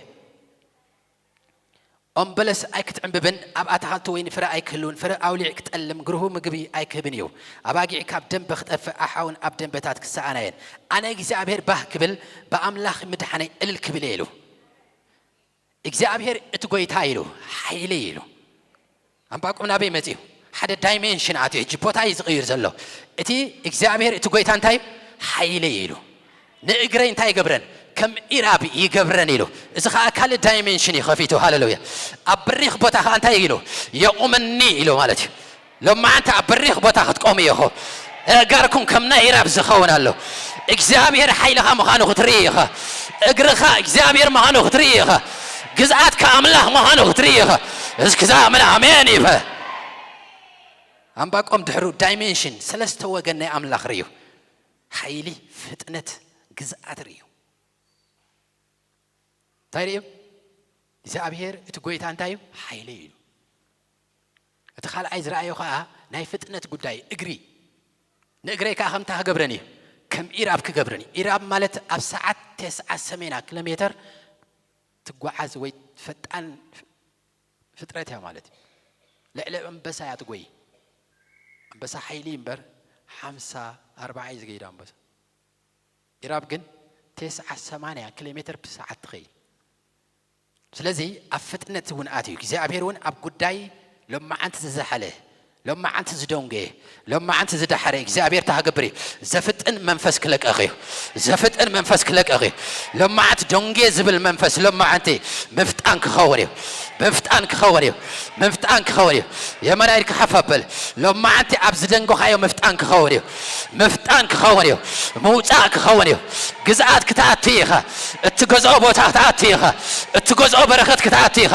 ኦም በለስ ኣይክትዕምብብን ኣብ ኣታኽልቲ ወይኒ ፍረ ኣይክህልውን፣ ፍረ ኣውሊዕ ክጠልም፣ ግርሁ ምግቢ ኣይክህብን እዩ። ኣባጊዕ ካብ ደንበ ክጠፍእ፣ ኣሓውን ኣብ ደንበታት ክሰኣና እየን። ኣነ እግዚኣብሔር ባህ ክብል፣ ብኣምላኽ ምድሓነይ እልል ክብል እየ ኢሉ። እግዚኣብሔር እቲ ጐይታ ኢሉ፣ ሓይለይ ኢሉ። ኣምባቆም ናበይ መጺኡ? ሓደ ዳይሜንሽን ኣትዩ፣ ሕጂ ቦታ እዩ ዝቕይር ዘሎ። እቲ እግዚኣብሔር እቲ ጐይታ እንታይ እዩ? ሓይለይ ኢሉ። ንእግረይ እንታይ ይገብረን? ከም ኢራብ ይገብረን ኢሉ። እዚ ኸኣ ካልእ ዳይሜንሽን እዩ ከፊቱ። ሃሌሉያ። ኣብ በሪኽ ቦታ ኸኣ እንታይ ኢሉ? የቑመኒ ኢሉ ማለት እዩ። ሎማዓንቲ ኣብ በሪኽ ቦታ ክትቆሙ ኢኹ። ኣእጋርኩም ከም ናይ ኢራብ ዝኸውን ኣሎ። እግዚኣብሔር ሓይልኻ ምዃኑ ክትርኢ ኢኻ። እግርኻ እግዚኣብሔር ምዃኑ ክትርኢ ኢኻ። ግዝኣትካ ኣምላኽ ምዃኑ ክትርኢ ኢኻ። እስኪ ዝኣምን ኣሜን ይበል። ኣምባቆም ድሕሩ ዳይሜንሽን፣ ሰለስተ ወገን ናይ ኣምላኽ ርእዩ። ሓይሊ፣ ፍጥነት፣ ግዝኣት ርእዩ። እንታይ ርእዩ? እግዚኣብሔር እቲ ጐይታ እንታይ እዩ? ሓይለይ እዩ። እቲ ካልኣይ ዝረኣዮ ኸዓ ናይ ፍጥነት ጉዳይ፣ እግሪ። ንእግረይ ከኣ ከምታ ክገብረን እዩ፣ ከም ኢራብ ክገብረን እዩ። ኢራብ ማለት ኣብ ሰዓት ተስዓ ሰሜና ኪሎ ሜተር ትጓዓዝ ወይ ፈጣን ፍጥረት እያ ማለት እዩ። ልዕሊ ኣንበሳ እያ ትጎይ። ኣንበሳ ሓይሊ እምበር ሓምሳ ኣርባዓ እዩ ዝገይድ ኣንበሳ። ኢራብ ግን ተስዓ ሰማንያ ኪሎ ሜተር ብሰዓት ትኸይድ። ስለዚ ኣብ ፍጥነት እውን ኣትዩ። እግዚኣብሔር እውን ኣብ ጉዳይ ሎማዓንቲ ዝዘሓለ፣ ሎማዓንቲ ዝደንጎየ፣ ሎማዓንቲ ዝደሓረ እግዚኣብሔር ተሃገብር እዩ። ዘፍጥን መንፈስ ክለቀቕ እዩ። ዘፍጥን መንፈስ ክለቀቕ እዩ። ሎማዓንቲ ደንጎየ ዝብል መንፈስ ሎማዓንቲ ምፍጣን ክኸውን እዩ። ምፍጣን ክኸውን እዩ። ምፍጣን ክኸውን እዩ። የመናይ ኢድካ ሓፍ ኣበል። ሎማዓንቲ ኣብ ዝደንጎኻዮ ምፍጣን ክኸውን እዩ። ምፍጣን ክኸውን እዩ። ምውጻእ ክኸውን እዩ። ግዝኣት ክትኣቲ ኢኻ። እትገዝኦ ቦታ ክትኣቲ ኢኻ። እትገዝኦ በረኸት ክትኣቲ ኢኻ።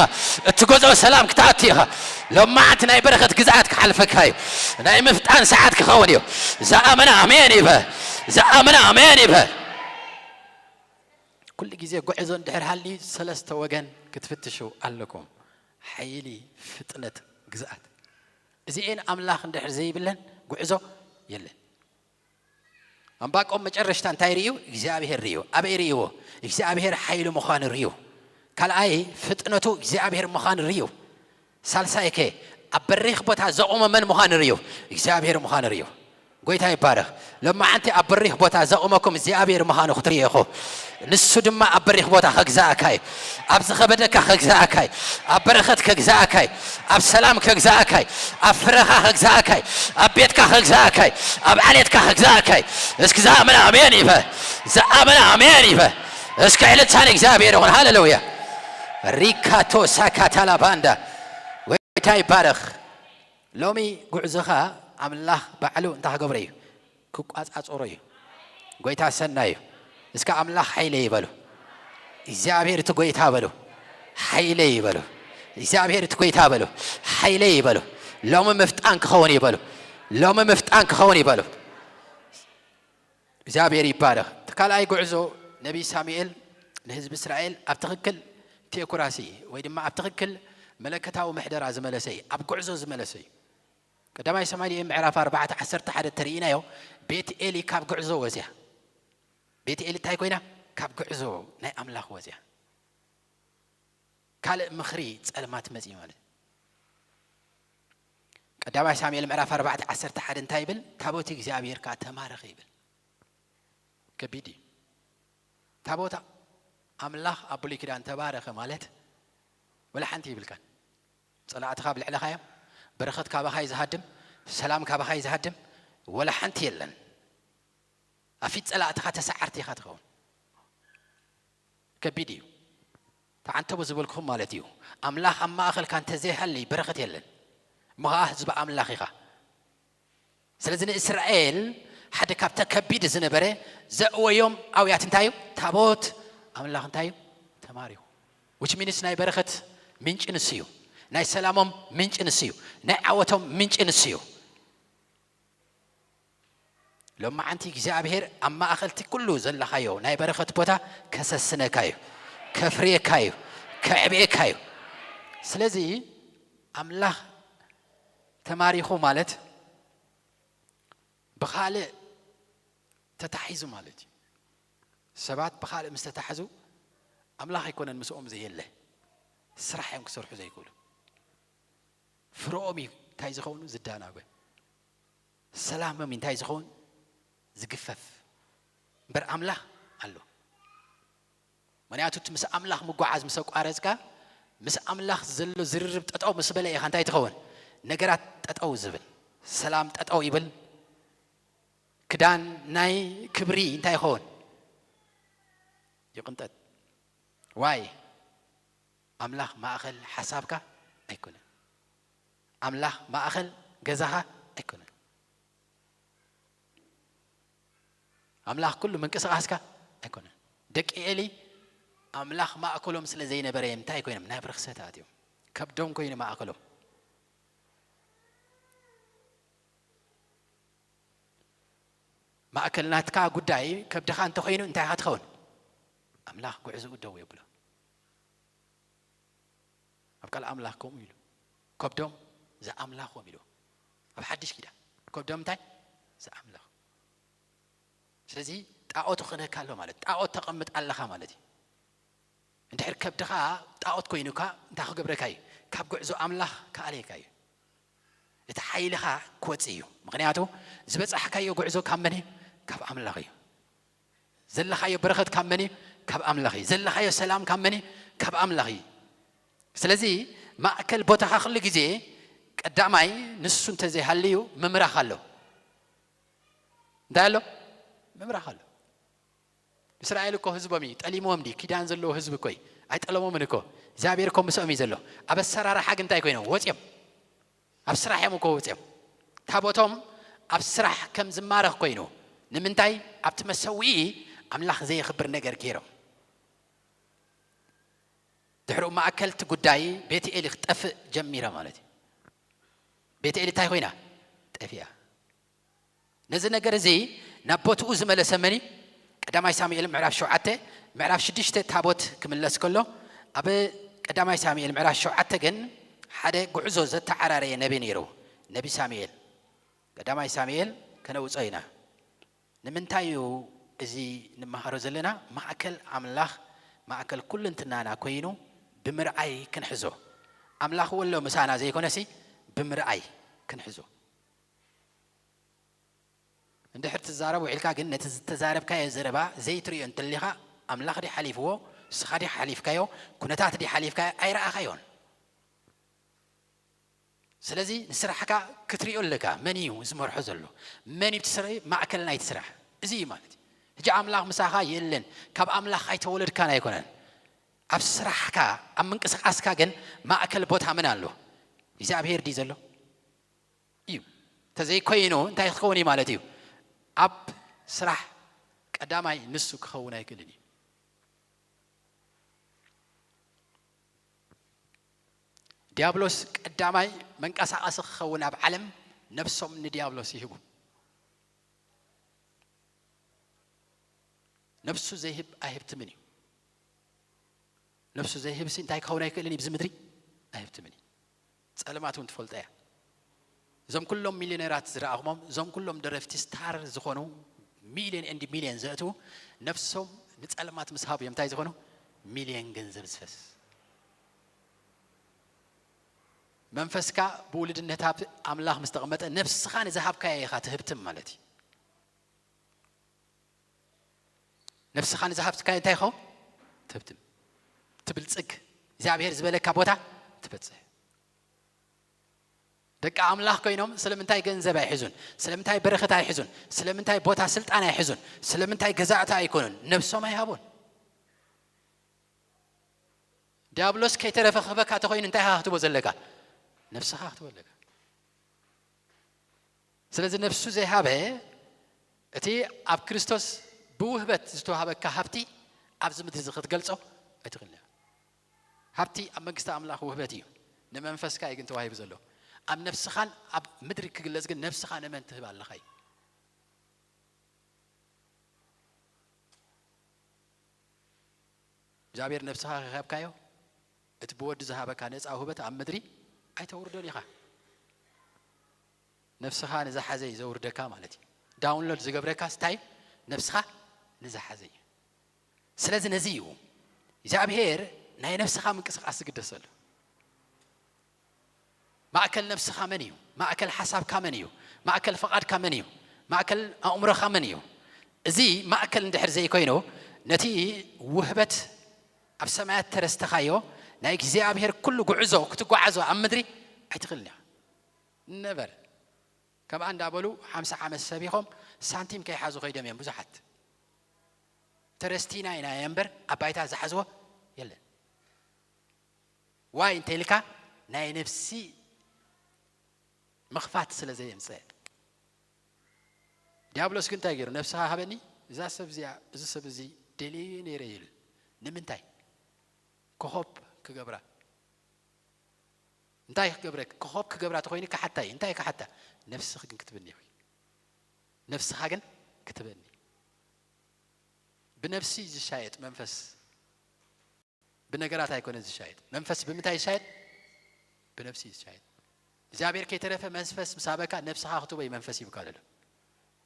እትገዝኦ ሰላም ክትኣቲ ኢኻ። ሎማዓንቲ ናይ በረኸት ግዝኣት ክሓልፈካ እዩ። ናይ ምፍጣን ሰዓት ክኸውን እዩ። ዝኣመነ ኣሜን ይበል። ዝኣመነ ኣሜን ይበል። ኩሉ ግዜ ጉዕዞ እንድሕር ሃልዩ ሰለስተ ወገን ክትፍትሹ ኣለኩም። ሓይሊ፣ ፍጥነት፣ ግዝኣት። እዚኤን ኣምላኽ እንድሕር ዘይብለን ጉዕዞ የለን። ኣምባቆም መጨረሽታ እንታይ ርእዩ? እግዚኣብሔር ርእዩ። ኣበይ ርእይዎ? እግዚኣብሔር ሓይሉ ምዃኑ ርእዩ። ካልኣይ ፍጥነቱ እግዚኣብሔር ምዃኑ ርእዩ። ሳልሳይ ከ ኣብ በሪኽ ቦታ ዘቑመ መን ምዃኑ ርእዩ? እግዚኣብሔር ምዃኑ ርእዩ። ጐይታ ይባረኽ። ሎማዓንቲ ኣብ በሪኽ ቦታ ዘቑመኩም እግዚኣብሔር ምዃኑ ክትርኢ ኢኹ። ንሱ ድማ ኣብ በሪኽ ቦታ ከግዛእካ እዩ። ኣብ ዝኸበደካ ከግዛእካ እዩ። ኣብ በረኸት ከግዛእካ እዩ። ኣብ ሰላም ከግዛእካ እዩ። ኣብ ፍረኻ ከግዛእካ እዩ። ኣብ ቤትካ ከግዛእካ እዩ። ኣብ ዓሌትካ ከግዛእካ እዩ። እስኪ ዝኣመነ ኣሜን ይበል። ዝኣመነ ኣሜን ይበል። እስኪ ዕልልታ ንእግዚኣብሔር ይኹን። ሃሌሉያ። ሪካቶ ሳካታላ ባንዳ። ጐይታ ይባረኽ። ሎሚ ጉዕዞኻ ኣምላኽ ባዕሉ እንታይ ክገብሮ እዩ? ክቋጻጸሮ እዩ። ጐይታ ሰናይ እዩ። እስከ ኣምላኽ ሓይለይ ይበሉ። እግዚኣብሔር እቲ ጐይታ በሉ። ሓይለይ ይበሉ። እግዚኣብሔር እቲ ጐይታ በሉ። ሓይለይ ይበሉ። ሎሚ ምፍጣን ክኸውን ይበሉ። ሎሚ ምፍጣን ክኸውን ይበሉ። እግዚኣብሔር ይባረኽ። እቲ ካልኣይ ጉዕዞ ነቢይ ሳሙኤል ንህዝቢ እስራኤል ኣብ ትኽክል ቴኦክራሲ ወይ ድማ ኣብ ትኽክል መለከታዊ ምሕደራ ዝመለሰ እዩ። ኣብ ጉዕዞ ዝመለሰ እዩ። ቀዳማይ ሳሙኤል ምዕራፍ ኣርባዕተ ዓሰርተ ሓደ ተርእይናዮ፣ ቤት ኤሊ ካብ ጉዕዞ ወፅያ። ቤት ኤሊ እንታይ ኮይና? ካብ ጉዕዞ ናይ ኣምላኽ ወፅያ። ካልእ ምኽሪ ጸልማት መጺኡ ማለት እዩ። ቀዳማይ ሳሙኤል ምዕራፍ ኣርባዕተ ዓሰርተ ሓደ እንታይ ይብል? ታቦት እግዚኣብሔር ከኣ ተማረኸ ይብል። ከቢድ እዩ። ታቦት ኣምላኽ ኣብ ብሉይ ኪዳን ተባረኸ ማለት ወላ ሓንቲ ይብልካን። ጸላእትኻ ኣብ ልዕለኻ እዮም። በረኸት ካባኻ እዩ ዝሃድም፣ ሰላም ካባኻ እዩ ዝሃድም፣ ወላ ሓንቲ የለን። ኣብ ፊት ጸላእትኻ ተሰዓርቲ ኢኻ ትኸውን። ከቢድ እዩ። ተዓንተቡ ዝበልኩኹም ማለት እዩ። ኣምላኽ ኣብ ማእኸልካ እንተዘይሃሊ በረኸት የለን። እሞ ኸዓ ህዝቢ ኣምላኽ ኢኻ። ስለዚ ንእስራኤል ሓደ ካብተ ከቢድ ዝነበረ ዘእወዮም ኣውያት እንታይ እዩ? ታቦት ኣምላኽ እንታይ እዩ? ተማሪኹ። Which means ናይ በረኸት ምንጪ ንሱ እዩ። ናይ ሰላሞም ምንጪ ንሱ እዩ። ናይ ዓወቶም ምንጪ ንሱ እዩ። ሎማዓንቲ እግዚኣብሔር ኣብ ማእኸል እቲ ኩሉ ዘለኻዮ ናይ በረኸት ቦታ ከሰስነካ እዩ፣ ከፍርየካ እዩ፣ ከዕብየካ እዩ። ስለዚ ኣምላኽ ተማሪኹ ማለት ብኻልእ ተታሒዙ ማለት እዩ። ሰባት ብኻልእ ምስ ተታሕዙ ኣምላኽ ኣይኮነን ምስኦም ዘየለ፣ ስራሕ እዮም ክሰርሑ ዘይክእሉ። ፍርኦም እዩ እንታይ ዝኸውን ዝዳናጎ። ሰላሞም እንታይ ዝኸውን ዝግፈፍ እምበር ኣምላኽ ኣሎ። ምክንያቱ እቲ ምስ ኣምላኽ ምጓዓዝ ምስ ኣቋረፅካ ምስ ኣምላኽ ዘሎ ዝርርብ ጠጠው ምስ በለ ኢኻ እንታይ ትኸውን? ነገራት ጠጠው ዝብል፣ ሰላም ጠጠው ይብል። ክዳን ናይ ክብሪ እንታይ ይኸውን? ይቕንጠጥ። ዋይ ኣምላኽ ማእኸል ሓሳብካ ኣይኮነን። ኣምላኽ ማእኸል ገዛኻ ኣይኮነን። ኣምላኽ ኩሉ ምንቅስቓስካ ኣይኮነን። ደቂ ኤሊ ኣምላኽ ማእከሎም ስለ ዘይነበረ እዮም እንታይ ኮይኖም? ናብ ርኽሰት ኣትዮም። ከብዶም ኮይኑ ማእከሎም። ማእከል ናትካ ጉዳይ ከብድኻ እንተኾይኑ እንታይ ኢኻ ትኸውን? ኣምላኽ ጉዕዝኡ ደው የብሎ። ኣብ ቃል ኣምላኽ ከምኡ ኢሉ፣ ከብዶም ዝኣምላኾም ኢሉ። ኣብ ሓድሽ ኪዳን ከብዶም እንታይ? ዝኣምላኾም። ስለዚ ጣዖት ክኾነካ ኣሎ ማለት፣ ጣዖት ተቐምጥ ኣለኻ ማለት እዩ። እንድሕር ከብድኻ ጣዖት ኮይኑካ እንታይ ክገብረካ እዩ? ካብ ጉዕዞ ኣምላኽ ክኣልየካ እዩ። እቲ ሓይልኻ ክወጽእ እዩ። ምኽንያቱ ዝበጻሕካዮ ጉዕዞ ካብ መን እዩ? ካብ ኣምላኽ እዩ። ዘለኻዮ በረኸት ካብ መን እዩ? ካብ ኣምላኽ እዩ። ዘለኻዮ ሰላም ካብ መን እዩ? ካብ ኣምላኽ እዩ። ስለዚ ማእከል ቦታኻ ኩሉ ግዜ ቀዳማይ ንሱ እንተዘይሃልዩ ምምራኽ ኣሎ። እንታይ ኣሎ? ምምራኽ ኣሎ። እስራኤል እኮ ህዝቦም እዩ፣ ጠሊምዎም ድዩ? ኪዳን ዘለዎ ህዝቢ እኮ እዩ። ኣይጠለሞምን እኮ። እግዚኣብሔር እኮ ምስኦም እዩ ዘሎ። ኣብ ኣሰራርሓ ግን እንታይ ኮይኖም? ወፂኦም። ኣብ ስራሕ እዮም እኮ ወፂኦም። ታቦቶም ኣብ ስራሕ ከም ዝማረኽ ኮይኑ። ንምንታይ? ኣብቲ መሰውኢ ኣምላኽ ዘየኽብር ነገር ገይሮም። ድሕሪኡ ማእከልቲ ጉዳይ ቤት ኤሊ ክትጠፍእ ጀሚራ ማለት እዩ። ቤት ኤሊ እንታይ ኮይና? ጠፊኣ። ነዚ ነገር እዚ ናብ ቦትኡ ዝመለሰ መን እዩ? ቀዳማይ ሳሙኤል ምዕራፍ ሸውዓተ፣ ምዕራፍ ሽዱሽተ ታቦት ክምለስ ከሎ፣ ኣብ ቀዳማይ ሳሙኤል ምዕራፍ ሸውዓተ ግን ሓደ ጉዕዞ ዘተዓራረየ ነቢ ነይሩ። ነቢ ሳሙኤል። ቀዳማይ ሳሙኤል ከነውጾ ኢና። ንምንታይ እዩ እዚ ንመሃሮ ዘለና? ማእከል ኣምላኽ፣ ማእከል ኩሉ እንትናና ኮይኑ ብምርኣይ ክንሕዞ። ኣምላኽ ወሎ ምሳና ዘይኮነሲ ብምርኣይ ክንሕዞ። እንድሕር ትዛረብ ውዒልካ ግን ነቲ ዝተዛረብካዮ ዘረባ ዘይትርእዮ እንተሊኻ ኣምላኽ ድዩ ሓሊፍዎ? ንስኻ ድዩ ሓሊፍካዮ? ኩነታት ድዩ ሓሊፍካዮ? ኣይረኣኻዮን። ስለዚ ንስራሕካ ክትሪኦ ኣለካ። መን እዩ ዝመርሖ ዘሎ? መን እዩ እቲ ስራሕ? ማእከል ናይቲ ስራሕ እዚ እዩ ማለት እዩ። ሕጂ ኣምላኽ ምሳኻ የለን። ካብ ኣምላኽ ኣይተወለድካን ኣይኮነን። ኣብ ስራሕካ፣ ኣብ ምንቅስቓስካ ግን ማእከል ቦታ መን ኣሎ? እግዚኣብሄር ድዩ ዘሎ? እዩ። እንተዘይኮይኑ እንታይ ክኸውን እዩ ማለት እዩ? ኣብ ስራሕ ቀዳማይ ንሱ ክኸውን ኣይክእልን እዩ። ዲያብሎስ ቀዳማይ መንቀሳቐሲ ክኸውን ኣብ ዓለም ነብሶም ንዲያብሎስ ይህቡ። ነብሱ ዘይህብ ኣይህብትምን እዩ። ነብሱ ዘይህብሲ እንታይ ክኸውን ኣይክእልን እዩ? ብዚ ምድሪ ኣይህብትምን እዩ። ጸልማት እውን ትፈልጦ እያ። እዞም ኩሎም ሚሊዮነራት ዝረኣኹሞም፣ እዞም ኩሎም ደረፍቲ ስታር ዝኾኑ ሚሊዮን ኤንድ ሚሊዮን ዘእትዉ ነብሶም ንጸልማት ምስ ሃቡ እዮም እንታይ ዝኾኑ? ሚሊዮን ገንዘብ ዝፈስ። መንፈስካ ብውልድነት ኣብ ኣምላኽ ምስ ተቐመጠ፣ ነፍስኻ ንዝሃብካዮ ኢኻ ትህብትም ማለት እዩ። ነፍስኻ ንዝሃብካዮ እንታይ ይኸውን? ትህብትም። ትብልጽግ። እግዚኣብሔር ዝበለካ ቦታ ትበጽሕ። ደቂ ኣምላኽ ኮይኖም ስለምንታይ ገንዘብ ኣይሕዙን? ስለምንታይ በረኸት ኣይሕዙን? ስለምንታይ ቦታ ስልጣን ኣይሕዙን? ስለምንታይ ገዛእቲ ኣይኮኑን? ነብሶም ኣይሃቡን። ዲያብሎስ ከይተረፈ ክህበካ ተኾይኑ እንታይ ኢኻ ክትቦ ዘለካ? ነብስኻ ክትቦ ኣለካ። ስለዚ ነብሱ ዘይሃበ እቲ ኣብ ክርስቶስ ብውህበት ዝተዋህበካ ሃብቲ ኣብዚ ምድሪ እዚ ክትገልጾ ኣይትኽእልን ኢኻ። ሃብቲ ኣብ መንግስቲ ኣምላኽ ውህበት እዩ። ንመንፈስካ እዩ ግን ተዋሂቡ ዘሎ። ኣብ ነብስኻን ኣብ ምድሪ ክግለጽ ግን ነብስኻ ንመን ትህብ ኣለኻ እዩ። እግዚኣብሔር ነብስኻ ከይሃብካዮ እቲ ብወዱ ዝሃበካ ነፃ ውህበት ኣብ ምድሪ ኣይተውርዶን ኢኻ። ነብስኻ ንዝሓዘ እዩ ዘውርደካ ማለት እዩ። ዳውንሎድ ዝገብረካ ስታይ ነብስኻ ንዝሓዘ እዩ። ስለዚ ነዚ እዩ እግዚኣብሔር ናይ ነብስኻ ምንቅስቃስ ዝግደሰሉ። ማእከል ነብስኻ መን እዩ? ማእከል ሓሳብካ መን እዩ? ማእከል ፍቓድካ መን እዩ? ማእከል ኣእምሮኻ መን እዩ? እዚ ማእከል እንድሕር ዘይኮይኑ ነቲ ውህበት ኣብ ሰማያት ተረስተኻዮ ናይ እግዚኣብሔር ኩሉ ጉዕዞ ክትጓዓዞ ኣብ ምድሪ ኣይትኽእልን ኢኻ። ነበር ከምኣ እንዳበሉ ሓምሳ ዓመት ሰቢኾም ሳንቲም ከይሓዙ ከይዶም እዮም ብዙሓት። ተረስቲና ኢና እምበር ኣብ ባይታ ዝሓዝዎ የለን። ዋይ እንተ ኢልካ ናይ ነፍሲ ምኽፋት ስለ ዘየምፀ ዲያብሎስ ግን እንታይ ገይሩ? ነብስኻ ሃበኒ፣ እዛ ሰብ እዚኣ፣ እዚ ሰብ እዚ ደልየ ነይረ ይብል። ንምንታይ? ኮኾብ ክገብራ። እንታይ ክገብረ? ኮኾብ ክገብራ ተኾይኑ ክሓታ እዩ። እንታይ ክሓታ? ነብስኺ ግን ክትብኒ ኢኺ። ነብስኻ ግን ክትበኒ። ብነብሲ ዝሻየጥ መንፈስ ብነገራት ኣይኮነ ዝሻየጥ። መንፈስ ብምንታይ ይሻየጥ? ብነብሲ ይሻየጥ። እግዚኣብሔር ከይተረፈ መንፈስ ምስ ሃበካ ነብስኻ ክትቦ እዩ መንፈስ ይብካ ዘሎ።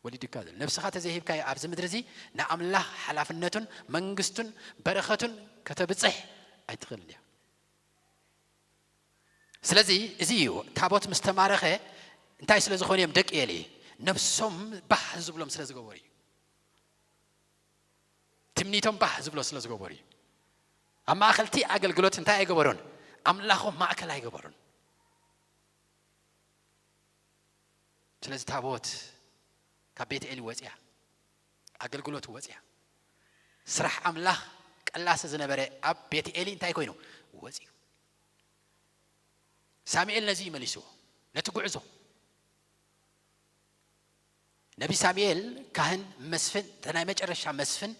ወሊድካ ዘሎ። ነብስኻ ተዘይሂብካዮ ኣብዚ ምድሪ እዚ ንኣምላኽ ሓላፍነቱን መንግስቱን በረኸቱን ከተብጽሕ ኣይትኽእልን እያ። ስለዚ እዚ እዩ ታቦት ምስ ተማረኸ እንታይ ስለ ዝኾኑ እዮም ደቂ ኤሊ? ነብሶም ባህ ዝብሎም ስለ ዝገበሩ እዩ። ትምኒቶም ባህ ዝብሎ ስለ ዝገበሩ እዩ። ኣብ ማእከል እቲ ኣገልግሎት እንታይ ኣይገበሩን? ኣምላኾም ማእከል ኣይገበሩን። ስለዚ ታቦት ካብ ቤት ኤሊ ወፅያ፣ ኣገልግሎት ወፅያ። ስራሕ ኣምላኽ ቀላሲ ዝነበረ ኣብ ቤት ኤሊ እንታይ ኮይኑ ወፅዩ? ሳሙኤል ነዚ እዩ መሊስዎ፣ ነቲ ጉዕዞ። ነቢ ሳሙኤል ካህን መስፍን፣ እቲ ናይ መጨረሻ መስፍን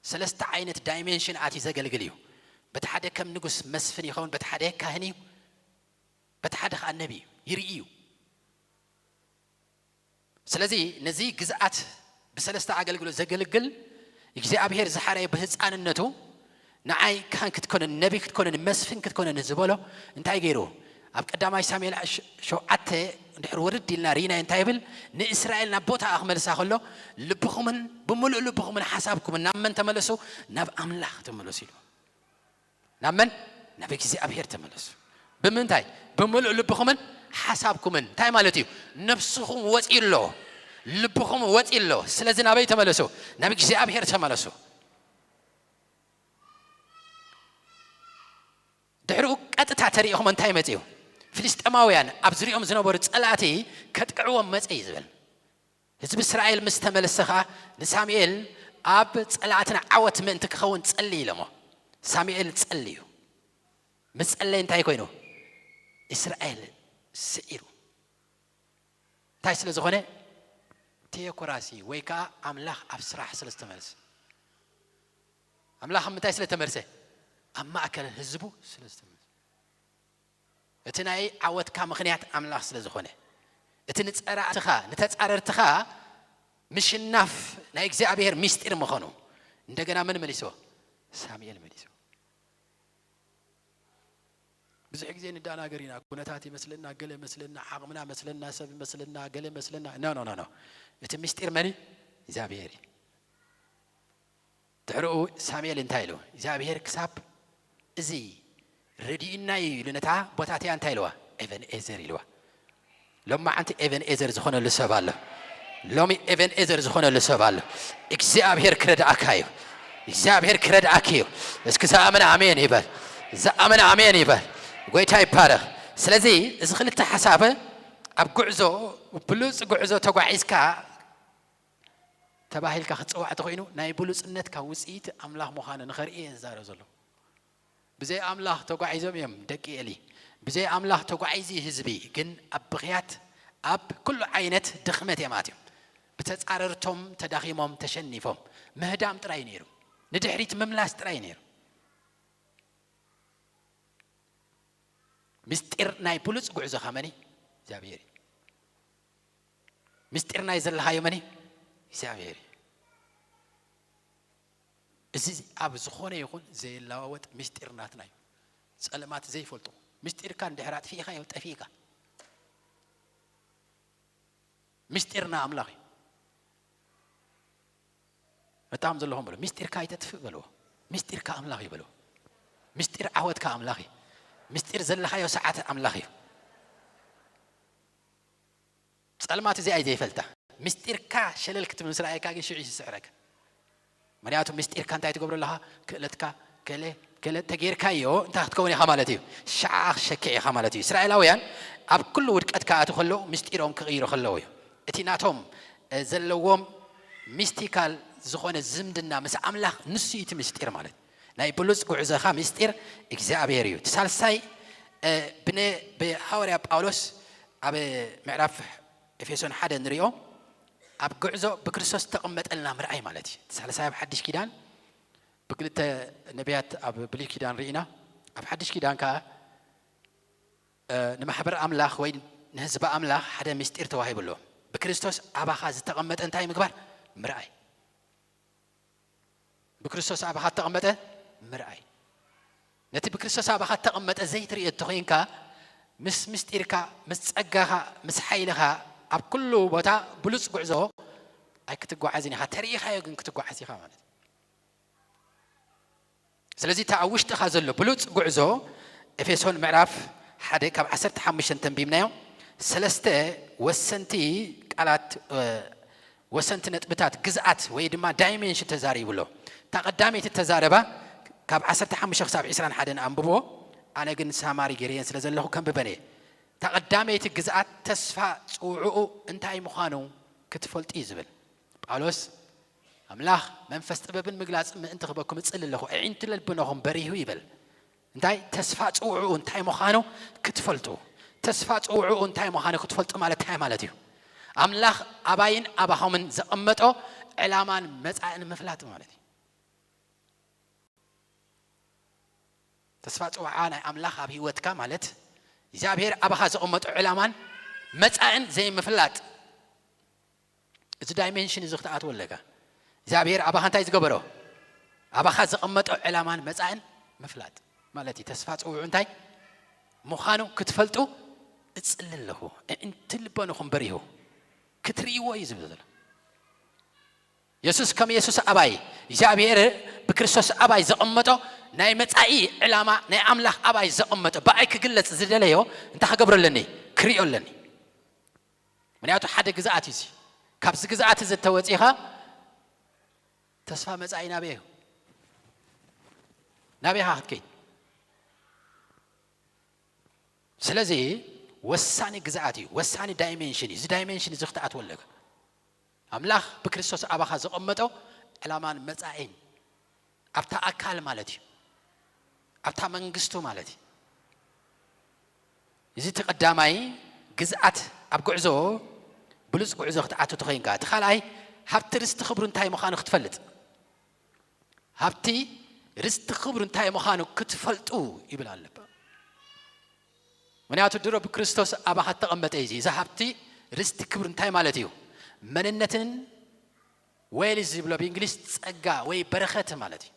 ሰለስተ ዓይነት ዳይሜንሽን ኣትዩ ዘገልግል እዩ። በቲ ሓደ ከም ንጉስ መስፍን ይኸውን፣ በቲ ሓደ ካህን እዩ፣ በቲ ሓደ ከዓ ነቢ እዩ፣ ይርኢ እዩ። ስለዚ ነዚ ግዝኣት ብሰለስተ ኣገልግሎት ዘገልግል እግዚኣብሔር ዝሓረየ ብህፃንነቱ ንዓይ ካህን ክትኮነኒ፣ ነቢ ክትኮነኒ፣ መስፍን ክትኮነኒ ዝበሎ እንታይ ገይሩ? ኣብ ቀዳማይ ሳሙኤል ሸ-፣ ሸውዓተ እንድሕር ወርድ ኢልና ርኢናዮ እንታይ ይብል? ንእስራኤል ናብ ቦታኣ ክመልሳ ከሎ ልብኹምን ብምሉእ ልብኹምን ሓሳብኩምን ናብ መን ተመለሱ? ናብ ኣምላኽ ተመለሱ ኢሉ። ናብ መን? ናብ እግዚኣብሔር ተመለሱ። ብምንታይ? ብምሉእ ልብኹምን ሓሳብኩምን። እንታይ ማለት እዩ? ነብስኹም ወፂኡ ኣሎ፣ ልብኹም ወፂኡ ኣሎ። ስለዚ ናበይ ተመለሱ? ናብ እግዚኣብሔር ተመለሱ። ድሕሪኡ ቀጥታ ተሪኢኹም እንታይ መፅኡ? ፍልስጤማውያን ኣብ ዝሪኦም ዝነበሩ ፀላእቲ ከጥቅዕዎም መፀ እዩ ዝብል። ህዝቢ እስራኤል ምስ ተመለሰ ኸኣ ንሳሙኤል ኣብ ጸላእትና ዓወት ምእንቲ ክኸውን ጸሊ ኢሎሞ። ሳሙኤል ጸልዩ። ምስ ጸለየ እንታይ ኮይኑ? እስራኤል ስዒሩ። እንታይ ስለ ዝኾነ? ቴዮክራሲ ወይ ከኣ ኣምላኽ ኣብ ስራሕ ስለ ዝተመልሰ። ኣምላኽ ኣብ ምንታይ ስለ ተመልሰ? ኣብ ማእከል ህዝቡ ስለ ዝተመልሰ። እቲ ናይ ዓወትካ ምኽንያት ኣምላኽ ስለ ዝኾነ፣ እቲ ንጸራእትኻ፣ ንተጻረርትኻ ምሽናፍ ናይ እግዚኣብሔር ምስጢር ምዃኑ እንደገና መን መሊስዎ? ሳሙኤል መሊስዎ። ብዙሕ ግዜ ንደናገር ኢና። ኩነታት ይመስለና፣ ገለ መስለና፣ ዓቕምና መስለና፣ ሰብ መስለና፣ ገለ መስለና። ኖ፣ ኖ፣ ኖ፣ ኖ። እቲ ምስጢር መን እዩ? እግዚኣብሔር እዩ። ድሕሪኡ ሳሙኤል እንታይ ኢሉ? እግዚኣብሔር ክሳብ እዚ ረዲኡና እዩ ኢሉ ነታ ቦታ እቲኣ እንታይ ኢልዋ? ኤቨንኤዘር ኢልዋ። ሎማዓንቲ ኤቨንኤዘር ዝኾነሉ ሰብ ኣሎ። ሎሚ ኤቨንኤዘር ዝኾነሉ ሰብ ኣሎ። እግዚኣብሔር ክረድኣካ እዩ። እግዚኣብሔር ክረድኣካ እዩ። እስኪ ዝኣመነ ኣሜን ይበል። ዝኣመነ ኣሜን ይበል። ጎይታ ይባረኽ። ስለዚ እዚ ክልተ ሓሳብ ኣብ ጉዕዞ፣ ብሉፅ ጉዕዞ ተጓዒዝካ ተባሂልካ ክትፅዋዕ ተኮይኑ ናይ ብሉፅነትካ ውፅኢት ኣምላኽ ምዃኑ ንኸርኢ እየ ዝዛረብ ዘሎ። ብዘይ ኣምላኽ ተጓዒዞም እዮም ደቂ ኤሊ። ብዘይ ኣምላኽ ተጓዒዙ ህዝቢ ግን ኣብ ብኽያት ኣብ ኩሉ ዓይነት ድኽመት እዮም ኣትዮም። ብተፃረርቶም ተዳኺሞም ተሸኒፎም ምህዳም ጥራይ ነይሩ። ንድሕሪት ምምላስ ጥራይ ነይሩ። ምስጢር ናይ ብሉፅ ጉዕዞኻ መን እዩ? እግዚኣብሔር እዩ። ምስጢር ናይ ዘለኻዮ መን እዩ? እግዚኣብሔር እዩ። እዚ ኣብ ዝኾነ ይኹን ዘይለዋወጥ ምስጢር ናትና እዩ። ጸለማት ዘይፈልጡ ምስጢርካ እንድሕር ኣጥፊእካዮ ጠፊእካ። ምስጢርና ኣምላኽ እዩ። መጣም ዘለኹም በሉ፣ ምስጢርካ ኣይተጥፍእ በልዎ። ምስጢርካ ኣምላኽ እዩ በልዎ። ምስጢር ዓወትካ ኣምላኽ እዩ። ምስጢር ዘለኻዮ ሰዓት ኣምላኽ እዩ። ጸልማት እዚኣ እዩ ዘይፈልጣ። ምስጢርካ ሸለል ክትብል ምስ ረኣየካ ግን ሽዑ እዩ ዝስዕረካ። ምክንያቱ ምስጢርካ እንታይ ትገብሮ ኣለኻ? ክእለትካ ገለ ገለ ተጌርካዮ እንታይ ክትከውን ኢኻ ማለት እዩ? ሸዓ ክሸክዕ ኢኻ ማለት እዩ። እስራኤላውያን ኣብ ኩሉ ውድቀት ክኣትዉ ከለዉ ምስጢሮም ክቕይሩ ከለዉ እዩ። እቲ ናቶም እ፣ ዘለዎም ሚስቲካል ዝኾነ ዝምድና ምስ ኣምላኽ ንሱ እዩ እቲ ምስጢር ማለት። ናይ ብሉጽ ጉዕዞኻ ምስጢር እግዚኣብሔር እዩ። እቲ ሳልሳይ እ፣ ብነ ብሃዋርያ ጳውሎስ ኣብ ምዕራፍ ኤፌሶን ሓደ ንሪኦ ኣብ ጉዕዞ ብክርስቶስ ዝተቐመጠልና ምርኣይ ማለት እዩ። እቲ ሳልሳይ ኣብ ሓድሽ ኪዳን ብክልተ ነቢያት ኣብ ብሉይ ኪዳን ርኢና ኣብ ሓድሽ ኪዳን ከኣ እ፣ ንማሕበር ኣምላኽ ወይ ንህዝቢ ኣምላኽ ሓደ ምስጢር ተዋሂቡ ኣሎ። ብክርስቶስ ኣባኻ ዝተቐመጠ እንታይ ምግባር? ምርኣይ። ብክርስቶስ ኣባኻ እተቐመጠ ምርኣይ። ነቲ ብክርስቶስ ኣባኻ እተቐመጠ ዘይትርኢ እንተኾይንካ ምስ ምስጢርካ፣ ምስ ጸጋኻ፣ ምስ ሓይልኻ ኣብ ኩሉ ቦታ ብሉጽ ጉዕዞ ኣይክትጓዓዝን ኢኻ። ተርኢኻዮ ግን ክትጓዓዝ ኢኻ ማለት እዩ። ስለዚ እቲ ኣብ ውሽጥኻ ዘሎ ብሉጽ ጉዕዞ ኤፌሶን ምዕራፍ ሓደ ካብ ዓሰርተ ሓሙሽተ ተንቢብናዮ ሰለስተ ወሰንቲ ቃላት እ፣ ወሰንቲ ነጥብታት ግዝኣት ወይ ድማ ዳይሜንሽን ተዛሪቡ ኣሎ። እታ ቀዳመይቲ ተዛረባ ካብ ዓሰርተ ሓሙሽተ ክሳብ ዕስራን ሓደን ኣንብቦ። ኣነ ግን ሳማሪ ገይረየን ስለ ዘለኹ ከንብበን እየ። እታ ቀዳመይቲ ግዝኣት ተስፋ ጽውዕኡ እንታይ ምዃኑ ክትፈልጡ እዩ ዝብል ጳውሎስ። ኣምላኽ መንፈስ ጥበብን ምግላጽ ምእንቲ ክበኩም እጽሊ ኣለኹ፣ ኣዒንቲ ልብኖኹም በሪሁ ይብል። እንታይ ተስፋ ጽውዕኡ እንታይ ምዃኑ ክትፈልጡ። ተስፋ ጽውዕኡ እንታይ ምዃኑ ክትፈልጡ ማለት እንታይ ማለት እዩ? ኣምላኽ ኣባይን ኣባኹምን ዘቐመጦ ዕላማን መጻእን ምፍላጥ ማለት እዩ። ተስፋ ጽውዓ ናይ ኣምላኽ ኣብ ህይወትካ ማለት እግዚኣብሔር ኣባኻ ዘቐመጦ ዕላማን መጻእን ዘይምፍላጥ። እዚ ዳይሜንሽን እዚ ክትኣትዎ ኣለካ። እግዚኣብሔር ኣባኻ እንታይ ዝገበሮ? ኣባኻ ዘቐመጦ ዕላማን መጻእን ምፍላጥ ማለት እዩ። ተስፋ ጽውዑ እንታይ ምዃኑ ክትፈልጡ እጽሊ ኣለኹ። እንቲ ልበንኹም በሪሁ ክትርእይዎ እዩ ዝብል ዘሎ። የሱስ ከም የሱስ ኣባይ እግዚኣብሔር ብክርስቶስ ኣባይ ዘቐመጦ ናይ መጻኢ ዕላማ ናይ ኣምላኽ ኣባይ ዘቐመጦ ብኣይ ክግለጽ ዝደለዮ እንታይ ክገብሮ ኣለኒ? ክርእዮ ኣለኒ። ምክንያቱ ሓደ ግዝኣት እዩ እዚ። ካብዚ ግዝኣት እዚ እተወፂኻ ተስፋ መፃኢ ናበይ እዩ? ናበይ ኢኻ ክትከይድ? ስለዚ ወሳኒ ግዝኣት እዩ፣ ወሳኒ ዳይሜንሽን እዩ። እዚ ዳይሜንሽን እዚ ክትኣትወለካ ኣምላኽ ብክርስቶስ ኣባኻ ዘቐመጦ ዕላማን መፃኢን ኣብታ ኣካል ማለት እዩ፣ ኣብታ መንግስቱ ማለት እዩ። እዚ እቲ ቀዳማይ ግዝኣት ኣብ ጉዕዞ ብሉፅ ጉዕዞ ክትኣቱ ተኮይንካ፣ እቲ ካልኣይ ሃብቲ ርስቲ ክብሩ እንታይ ምዃኑ ክትፈልጥ፣ ሃብቲ ርስቲ ክብሩ እንታይ ምዃኑ ክትፈልጡ ይብል ኣለባ። ምክንያቱ ድሮ ብክርስቶስ ኣባኻ እተቐመጠ እዩ። እዚ ሃብቲ ርስቲ ክብሩ እንታይ ማለት እዩ? መንነትን ዌልዝ ዝብሎ ብእንግሊዝ ጸጋ ወይ በረኸት ማለት እዩ።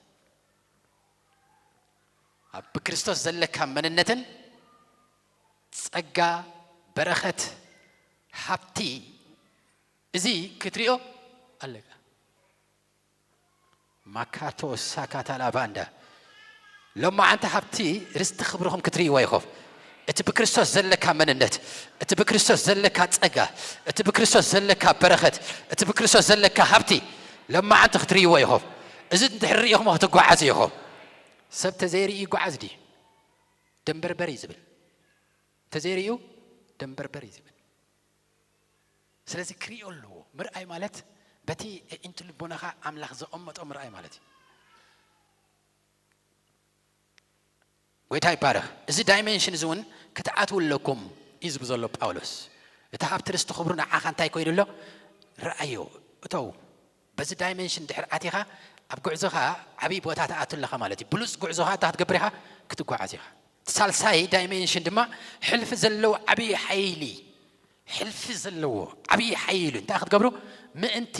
ኣብ ብክርስቶስ ዘለካ መንነትን ጸጋ፣ በረኸት፣ ሃብቲ እዚ ክትሪኦ ኣለካ። ማካቶ ሳካታላ ባንዳ ሎማዓንቲ ሃብቲ ርስቲ ክብርኹም ክትርእይዎ ኢኹም። እቲ ብክርስቶስ ዘለካ መንነት፣ እቲ ብክርስቶስ ዘለካ ጸጋ፣ እቲ ብክርስቶስ ዘለካ በረኸት፣ እቲ ብክርስቶስ ዘለካ ሃብቲ፣ ለማዓንቲ ክትርእይዎ ኢኹም። እዚ እንድሕር ርኢኹሞ ክትጓዓዙ ኢኹም። ሰብ ተዘይርእዩ ይጓዓዝ ድዩ? ደንበርበር እዩ ዝብል። ተዘይርእዩ ደንበርበር እዩ ዝብል። ስለዚ ክርእዮ ኣለዎ። ምርኣይ ማለት በቲ ኣዒንቲ ልቦናኻ ኣምላኽ ዘቐመጦ ምርኣይ ማለት እዩ። ጎይታ ይባረኽ። እዚ ዳይሜንሽን እዚ እውን ክትኣትዉ ኣለኩም እዩ ዝብል ዘሎ ጳውሎስ። እቲ ሃብቲ ርስቲ ክብሩ ንዓኻ እንታይ ኮይኑ ኣሎ? ረኣዮ፣ እተው። በዚ ዳይሜንሽን ድሕር ኣቲኻ ኣብ ጉዕዞኻ ዓብዪ ቦታ ትኣቱ ኣለኻ ማለት እዩ። ብሉፅ ጉዕዞኻ እንታይ ክትገብር ኢኻ? ክትጓዓዝ ኢኻ። እቲ ሳልሳይ ዳይሜንሽን ድማ ሕልፊ ዘለዎ ዓብዪ ሓይሊ፣ ሕልፊ ዘለዎ ዓብዪ ሓይሊ እንታይ ክትገብሩ? ምእንቲ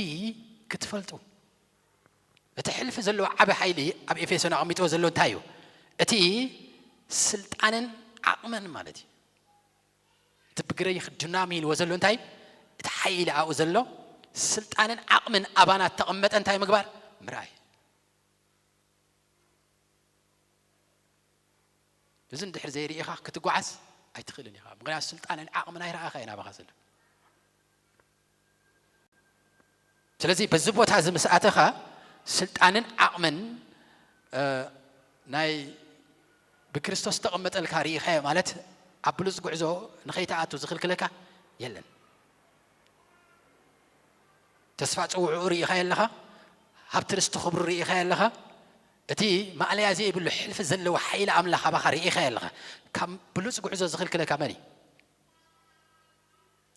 ክትፈልጡ። እቲ ሕልፊ ዘለዎ ዓቢ ሓይሊ ኣብ ኤፌሶን ኣቐሚጥዎ ዘሎ እንታይ እዩ? እቲ ስልጣንን ዓቕምን ማለት እዩ። እቲ ብግሪኽ ዱናሚ ኢልዎ ዘሎ እንታይ እዩ? እቲ ሓይሊ ኣብኡ ዘሎ ስልጣንን ዓቕምን ኣባና እተቐመጠ እንታይ ምግባር? ምርኣይ። እዚ እንድሕር ዘይርኢኻ ክትጓዓዝ ኣይትኽእልን ኢኻ። ምኽንያቱ ስልጣንን ዓቕምን ኣይረኣኻዮን ኣባኻ ዘሎ። ስለዚ በዚ ቦታ እዚ ምስ ኣተኻ ስልጣንን ዓቕምን፣ እ፣ ናይ ብክርስቶስ ዝተቐመጠልካ ርኢኻዮ ማለት ኣብ ብሉጽ ጉዕዞ ንኸይትኣቱ ዝኽልክለካ የለን። ተስፋ ጽውዕኡ ርኢኻዮ ኣለኻ፣ ሃብቲ ርስቲ ክብሩ ርኢኻዮ ኣለኻ። እቲ ማእለያ ዘይብሉ ሕልፊ ዘለዎ ሓይሊ ኣምላኽ ኣባኻ ርኢኻዮ ኣለኻ። ካብ ብሉጽ ጉዕዞ ዝኽልክለካ መን እዩ?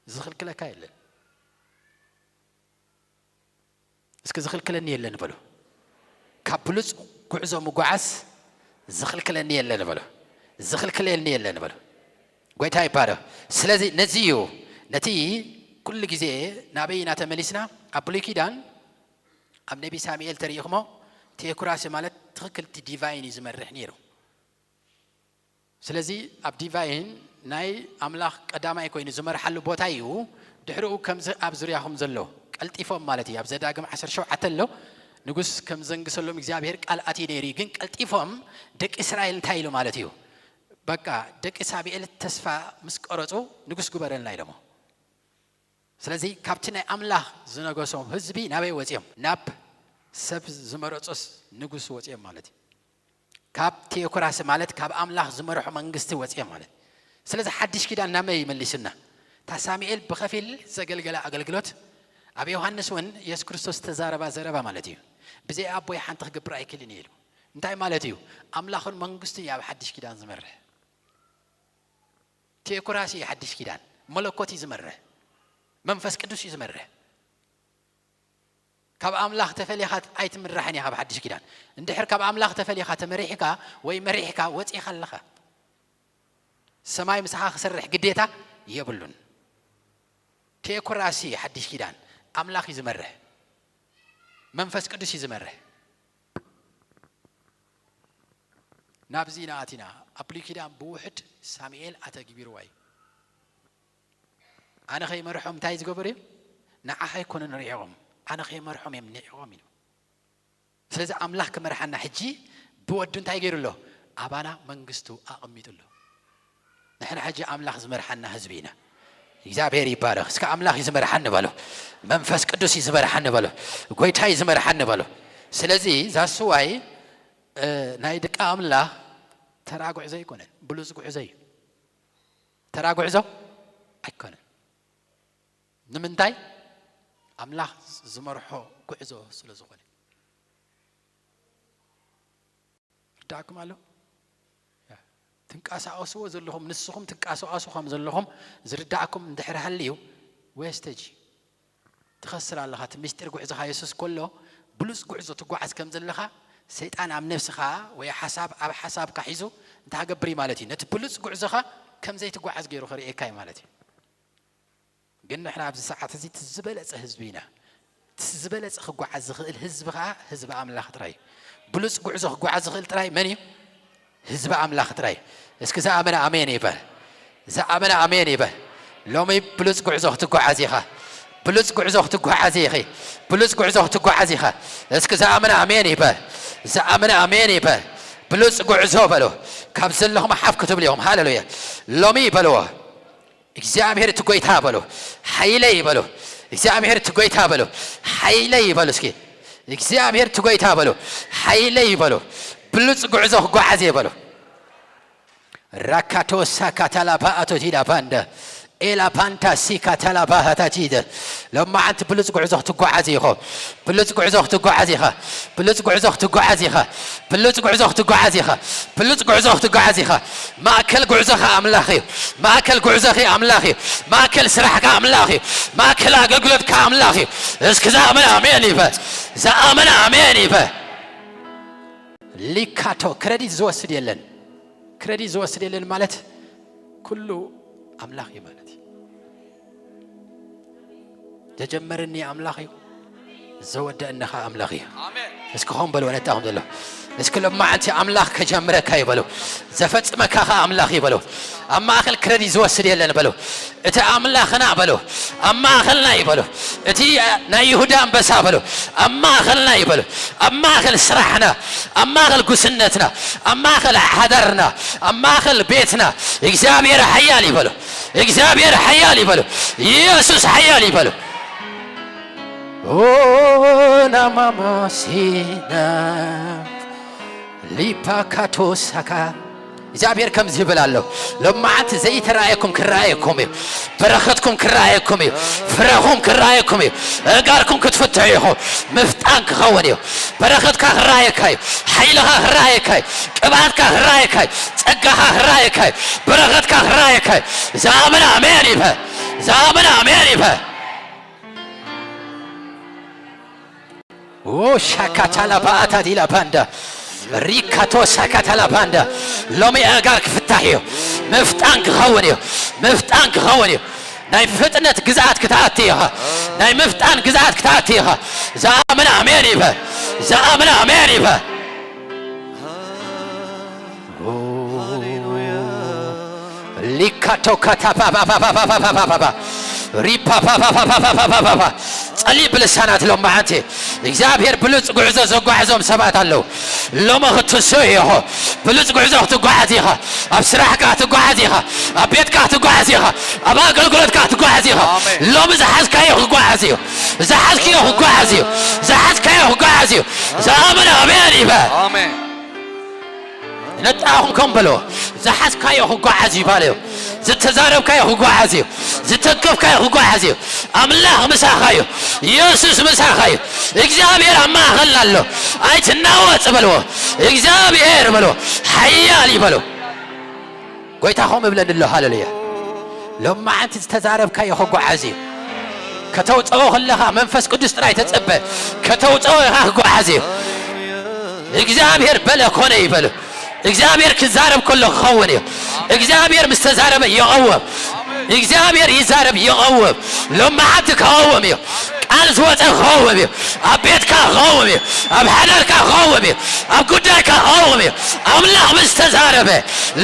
ዝኽልክለካ የለን። እስኪ ዝኽልክለኒ የለን በሉ። ካብ ብሉጽ ጉዕዞ ምጓዓዝ ዝኽልክለኒ የለን በሉ። ዝኽልክለኒ የለን በሉ። ጎይታ ይባረኽ። ስለዚ ነዚ እዩ፣ ነቲ ኩሉ ግዜ ናበይ ኢና ተመሊስና? ኣብ ብሉይ ኪዳን ኣብ ነቢ ሳሙኤል ተሪኢኹሞ፣ ቴኦክራሲ ማለት ትኽክል እቲ ዲቫይን እዩ ዝመርሕ ነይሩ። ስለዚ ኣብ ዲቫይን ናይ ኣምላኽ ቀዳማይ ኮይኑ ዝመርሓሉ ቦታ እዩ። ድሕሪኡ ከምዚ ኣብ ዙርያኹም ዘሎ ቀልጢፎም ማለት እዩ። ኣብ ዘዳግም ዓሰርተ ሸውዓተ ኣሎ፣ ንጉስ ከም ዘንግሰሎም እግዚኣብሔር ቃል ኣትዩ ነይሩ እዩ። ግን ቀልጢፎም ደቂ እስራኤል እንታይ ኢሉ ማለት እዩ? በቃ ደቂ ሳሙኤል ተስፋ ምስ ቀረጹ ንጉስ ግበረልና ኢሎሞ። ስለዚ ካብቲ ናይ ኣምላኽ ዝነገሶም ህዝቢ ናበይ ወጺኦም? ናብ ሰብ ዝመረጾስ ንጉስ ወጺኦም ማለት እዩ። ካብ ቴኦክራሲ ማለት ካብ ኣምላኽ ዝመርሖ መንግስቲ ወጺኦም ማለት እዩ። ስለዚ ሓድሽ ኪዳን ናመይ ይመሊስና? እታ ሳሙኤል ብኸፊል ዘገልገለ ኣገልግሎት ኣብ ዮሃንስ እውን የሱስ ክርስቶስ ዝተዛረባ ዘረባ ማለት እዩ። ብዘይ ኣቦይ ሓንቲ ክገብር ኣይክእልን እየ ኢሉ። እንታይ ማለት እዩ? ኣምላኽን መንግስቱን እዩ ኣብ ሓድሽ ኪዳን ዝመርሕ። ቴኦክራሲ እዩ ሓድሽ ኪዳን። መለኮት እዩ ዝመርሕ። መንፈስ ቅዱስ እዩ ዝመርሕ። ካብ ኣምላኽ ተፈሊኻ ኣይትምራሕን ኢኻ ብሓድሽ ኪዳን። እንድሕር ካብ ኣምላኽ ተፈሊኻ ተመሪሕካ ወይ መሪሕካ ወጺኻ ኣለኻ። ሰማይ ምሳኻ ክሰርሕ ግዴታ የብሉን። ቴኦክራሲ ሓድሽ ኪዳን ኣምላኽ እዩ ዝመርሕ። መንፈስ ቅዱስ እዩ ዝመርሕ። ናብዚ ኢና ኣቲና። ኣብ ብሉይ ኪዳን ብውሕድ ሳሙኤል ኣተግቢርዋ እዩ። ኣነ ከይመርሖም እንታይ ዝገበሩ እዮም? ንዓኻ ኣይኮኑን ርሒቖም፣ ኣነ ከይመርሖም እዮም ንዒቖም ኢሉ። ስለዚ ኣምላኽ ክመርሓና ሕጂ ብወዱ እንታይ ገይሩ ኣሎ? ኣባና መንግስቱ ኣቐሚጡ ኣሎ። ንሕና ሕጂ ኣምላኽ ዝመርሓና ህዝቢ ኢና። እግዚኣብሔር ይባረኽ። እስከ ኣምላኽ እዩ ዝመርሓኒ በሎ። መንፈስ ቅዱስ እዩ ዝመርሓኒ በሎ። ጎይታ እዩ ዝመርሓኒ በሎ። ስለዚ ዛስዋይ፣ እ፣ ናይ ደቂ ኣምላኽ ተራ ጉዕዞ ኣይኮነን፣ ብሉጽ ጉዕዞ እዩ። ተራ ጉዕዞ ኣይኮነን። ንምንታይ? ኣምላኽ ዝመርሖ ጉዕዞ ስለ ዝኾነ። ርዳእኩም ኣሎ? ያ። ትንቀሳቐስዎ ዘለኹም፣ ንስኹም ትንቀሳቐሱ ከም ዘለኹም ዝርዳእኩም እንድሕር ሃልዩ፣ ዌስተጂ ትኸስር ኣለኻ። እቲ ምስጢር ጉዕዞኻ የሱስ ከሎ፣ ብሉጽ ጉዕዞ ትጓዓዝ ከም ዘለኻ፣ ሰይጣን ኣብ ነፍስኻ ወይ ሓሳብ ኣብ ሓሳብካ ሒዙ እንታይ ክገብር እዩ ማለት እዩ? ነቲ ብሉጽ ጉዕዞኻ ከም ዘይትጓዓዝ ገይሩ ከርእየካ እዩ ማለት እዩ። ግን ንሕና ኣብዚ ሰዓት እዚ እቲ ዝበለጸ ህዝቢ ኢና። እቲ ዝበለጸ ክጓዓዝ ዝኽእል ህዝቢ ኸኣ ህዝቢ ኣምላኽ ጥራይ እዩ። ብሉጽ ጉዕዞ ክጓዓዝ ዝኽእል ጥራይ መን እዩ? ህዝቢ ኣምላኽ ጥራይ እዩ። እስኪ ዝኣመነ ኣሜን ይበል። ዝኣመነ ኣሜን ይበል። ሎሚ ብሉጽ ጉዕዞ ክትጓዓዝ ኢኻ። ብሉጽ ጉዕዞ ክትጓዓዝ ኢኺ። ብሉጽ ጉዕዞ ክትጓዓዝ ኢኻ። እስኪ ዝኣመነ ኣሜን ይበል። ዝኣመነ ኣሜን ይበል። ብሉጽ ጉዕዞ በሎ። ካብ ዘለኹም ሓፍ ክትብሉ ኢኹም። ሃሌሉያ። ሎሚ በልዎ፣ እግዚኣብሔር እቲ ጎይታ በሎ፣ ሓይለይ በሎ። እግዚኣብሔር እቲ ጎይታ በሎ፣ ሓይለይ በሎ። እስኪ እግዚኣብሔር እቲ ጎይታ በሎ፣ ሓይለይ በሎ። ብሉጽ ጉዕዞ ክጓዓዝ እየ በሎ። ራካቶሳ ካታላባ ኣቶቲዳ ባንደ ኤላ ፓንታ ሲ ካታላባ ሃታቲደ። ሎማዓንቲ ብሉጽ ጉዕዞ ክትጓዓዝ ኢኹ። ብሉጽ ጉዕዞ ክትጓዓዝ ኢኻ። ብሉጽ ጉዕዞ ክትጓዓዝ ኢኻ። ብሉጽ ጉዕዞ ክትጓዓዝ ኢኻ። ብሉጽ ጉዕዞ ክትጓዓዝ ኢኻ። ማእከል ጉዕዞኻ ኣምላኽ እዩ። ማእከል ጉዕዞኺ ኣምላኽ እዩ። ማእከል ስራሕካ ኣምላኽ እዩ። ማእከል ኣገልግሎትካ ኣምላኽ እዩ። እስኪ ዝኣመነ ኣሜን ይበል። ዝኣመነ ኣሜን ይበል። ሊካቶ ክረዲት ዝወስድ የለን። ክረዲት ዝወስድ የለን ማለት ኩሉ ኣምላኽ እዩ ማለት እዩ። ዘጀመረኒ ኣምላኽ እዩ፣ ዘወደአኒ ኸዓ ኣምላኽ እዩ። ኣሜን። እስኪ ኾን በልዎ ነታኹም ዘሎ። እስኪ ሎማዓንቲ ኣምላኽ ከጀምረካ እዩ በሉ። ዘፈጽመካ ኸዓ ኣምላኽ እዩ በሉ። ኣብ ማእከል ክረዲት ዝወስድ የለን በሉ። እቲ ኣምላኽና በሉ። ኣብ ማእከልና እዩ በሉ። እቲ ናይ ይሁዳ ኣንበሳ በሉ። ኣብ ማእከልና እዩ በሉ። ኣብ ማእከል ስራሕና፣ ኣብ ማእከል ጉስነትና፣ ኣብ ማእከል ሓዳርና፣ ኣብ ማእከል ቤትና እግዚኣብሔር ሓያል እዩ በሉ። እግዚኣብሔር ሓያል እዩ በሉ። ኢየሱስ ሓያል እዩ በሉ። ኦ ናማማሲና ሊፓካቶሳካ እግዚኣብሔር ከምዚ ይብል ኣሎ። ሎማዓንቲ ዘይተራእየኩም ክረኣየኩም እዩ። በረኸትኩም ክረኣየኩም እዩ። ፍረኹም ክረኣየኩም እዩ። ኣእጋርኩም ክትፍትሑ ኢኹም። ምፍጣን ክኸውን እዩ። በረኸትካ ክረኣየካ እዩ። ሓይልኻ ክረኣየካ እዩ። ቅብኣትካ ክረኣየካ እዩ። ጸጋኻ ክረኣየካ እዩ። በረኸትካ ክረኣየካ እዩ። ዝኣመነ ኣሜን ይበል። ዝኣመነ ኣሜን ይበል። ኦ ሻካታላ ባኣታ ዲላ ባንዳ ሪካቶ ሳካታላ ባንዳ። ሎሚ ኣእጋር ክፍታሕ እዩ። ምፍጣን ክኸውን እዩ። ምፍጣን ክኸውን እዩ። ናይ ፍጥነት ግዝኣት ክትኣቲ ኢኻ። ናይ ምፍጣን ግዝኣት ክትኣቲ ኢኻ። ዝኣምን ኣሜን ይበል። ዝኣምን ኣሜን ይበል። ሊካቶ ካታፓፓፓፓፓፓፓፓ ሪፓፓፓፓፓፓፓፓ ጸሊ ብልሳናት ሎም መዓንቲ እግዚኣብሔር ብሉጽ ጉዕዞ ዘጓዕዞም ሰባት ኣለዉ። ሎሚ ክትስኡ ኢኹ። ብሉጽ ጉዕዞ ክትጓዓዝ ኢኻ። ኣብ ስራሕካ ክትጓዓዝ ኢኻ። ኣብ ቤትካ ክትጓዓዝ ኢኻ። ኣብ ኣገልግሎትካ ክትጓዓዝ ኢኻ። ኣሜን። ሎሚ ዝሓዝካዮ ክጓዓዝ እዩ። ዝሓዝክዮ ክጓዓዝ እዩ። ዝሓዝካዮ ክጓዓዝ እዩ። ዝኣምን ኣሜን ይበል። ኣሜን። ነጣኹም ከም በሎ ዝሓዝካዮ ክጓዓዝ እዩ ባልዮ። ዝተዛረብካዮ ክጓዓዝ እዩ። ዝተከፍካዮ ክጓዓዝ እዩ። ኣምላኽ ምሳኻ እዩ። ኢየሱስ ምሳኻ እዩ። እግዚኣብሔር ኣብ ማእኸልና ኣሎ። ኣይትናወጽ በልዎ። እግዚኣብሔር በልዎ። ሓያል እዩ በልዎ። ጎይታ ከምኡ ይብለኒ ኣሎ። ሃሌሉያ። ሎማዓንቲ ዝተዛረብካዮ ክጓዓዝ እዩ። ከተውፅኦ ከለኻ መንፈስ ቅዱስ ጥራይ ተጸበ። ከተውፅኦ ኢኻ ክጓዓዝ እዩ። እግዚኣብሔር በለ ኮነ ይበል። እግዚኣብሔር ክዛረብ ከሎ ክኸውን እዩ። እግዚኣብሔር ምስ ተዛረበ ይቐውም። እግዚኣብሔር ይዛረብ ይቐውም። ሎማዓንቲ ክቐውም እዩ። ቃል ዝወፀ ክቐውም እዩ። ኣብ ቤትካ ክቐውም እዩ። ኣብ ሓዳርካ ክቐውም እዩ። ኣብ ጉዳይካ ክቐውም እዩ። ኣምላኽ ምስ ተዛረበ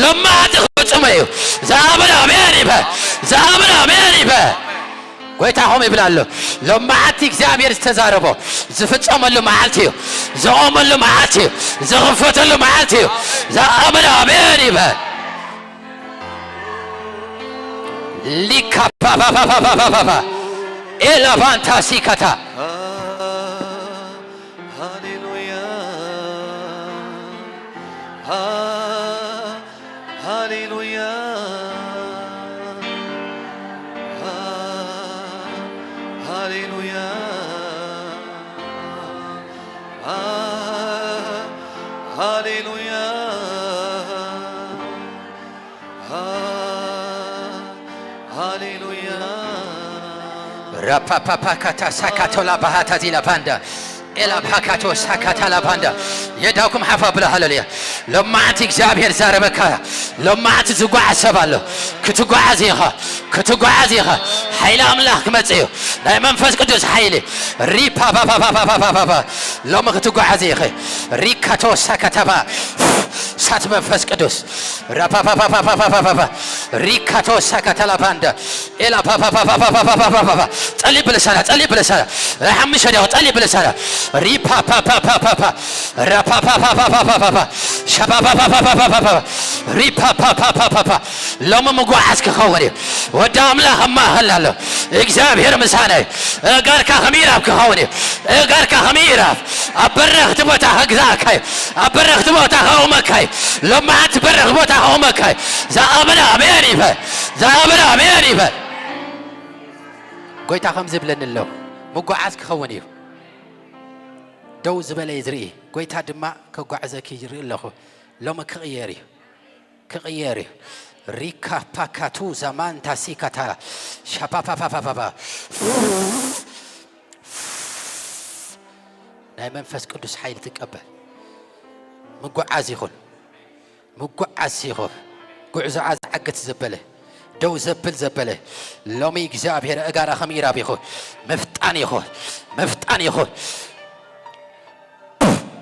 ሎማዓንቲ ክፍጽሞ እዩ። ዝኣምን ኣሜን ይበል። ዝኣምን ኣሜን ይበል። ጎይታ ኸም ይብል ኣሎ። ሎማዓንቲ እግዚኣብሔር ዝተዛረቦ ዝፍጸመሉ መዓልቲ እዩ። ዝቖመሉ መዓልቲ እዩ። ዝኽፈተሉ መዓልቲ እዩ። ዝኣምን ኣሜን ይበል። ሊካ ፓፓፓፓፓፓፓ ኤላቫንታ ሲካታ ሃሌሉያ ሃ- ሃሌሉያ ሃ- ሃሌሉያ ሃ- ሃሌሉያ ሃ- ሃሌሉያ ራፓፓፓካታ ሳካቶላ ባሃታ ዚላ ባንዳ ኤላ ፓካቶ ሳካታላ ባንዳ የዳኩም ሓፋ ብላ ሃሌሉያ። ሎማዓንቲ እግዚኣብሔር ዛረበካ። ሎማዓንቲ ዝጓዓዝ ሰብ ኣሎ። ክትጓዓዝ ኢኻ። ክትጓዓዝ ኢኻ። ሓይሊ ኣምላኽ ክመጽእ እዩ። ናይ መንፈስ ቅዱስ ሓይሊ ሪፓፓፓፓፓፓፓ ሎሚ ክትጓዓዝ ኢኺ። ሪካቶ ሳካታባ ሳት መንፈስ ቅዱስ ራፓፓፓፓፓፓፓ ሪካቶ ሳካታላባንዳ ኤላ ፓፓፓፓፓፓፓፓፓ ጸሊ ብልሳና ጸሊ ብልሳና ሓምሽ ዲያው ጸሊ ብልሳና ሪፓፓፓፓፓፓ ራፓፓፓፓፓፓፓ ሻፓፓፓፓፓፓፓ ሪፓፓፓፓፓፓ ሎሚ ምጉዓዝ ክኸውን እዩ። ወዲ ኣምላኽ ኣብ ማእኸልና ኣሎ። እግዚኣብሔር ምሳና እዩ። እጋርካ ከም ኢራብ ክኸውን እዩ። እጋርካ ከም ኢራብ ኣብ በረኽቲ ቦታ ከግዛእካ እዩ። ኣብ በረኽቲ ቦታ ከቑመካ እዩ። ሎማዓንቲ በረኽ ቦታ ከቑመካ እዩ። ዝኣመነ ኣሜን ይበል። ዝኣመነ ኣሜን ይበል። ጎይታ ከምዚ ይብለኒ ኣሎ፣ ምጉዓዝ ክኸውን እዩ። ደው ዝበለ እዩ ዝርኢ፣ ጎይታ ድማ ከጓዕዘኪ ይርኢ ኣለኹ። ሎሚ ክቕየር እዩ፣ ክቕየር እዩ። ሪካ ፓካቱ ዛማንታ ሲካታ ሻፓፓፓፓፓ ናይ መንፈስ ቅዱስ ሓይሊ ትቀበል። ምጉዓዝ ይኹን፣ ምጉዓዝ ይኹን። ጉዕዞኣ ዝዓግት ዘበለ፣ ደው ዘብል ዘበለ፣ ሎሚ እግዚኣብሔር እጋራ ከም ኢራብ ይኹን። ምፍጣን ይኹን፣ ምፍጣን ይኹን።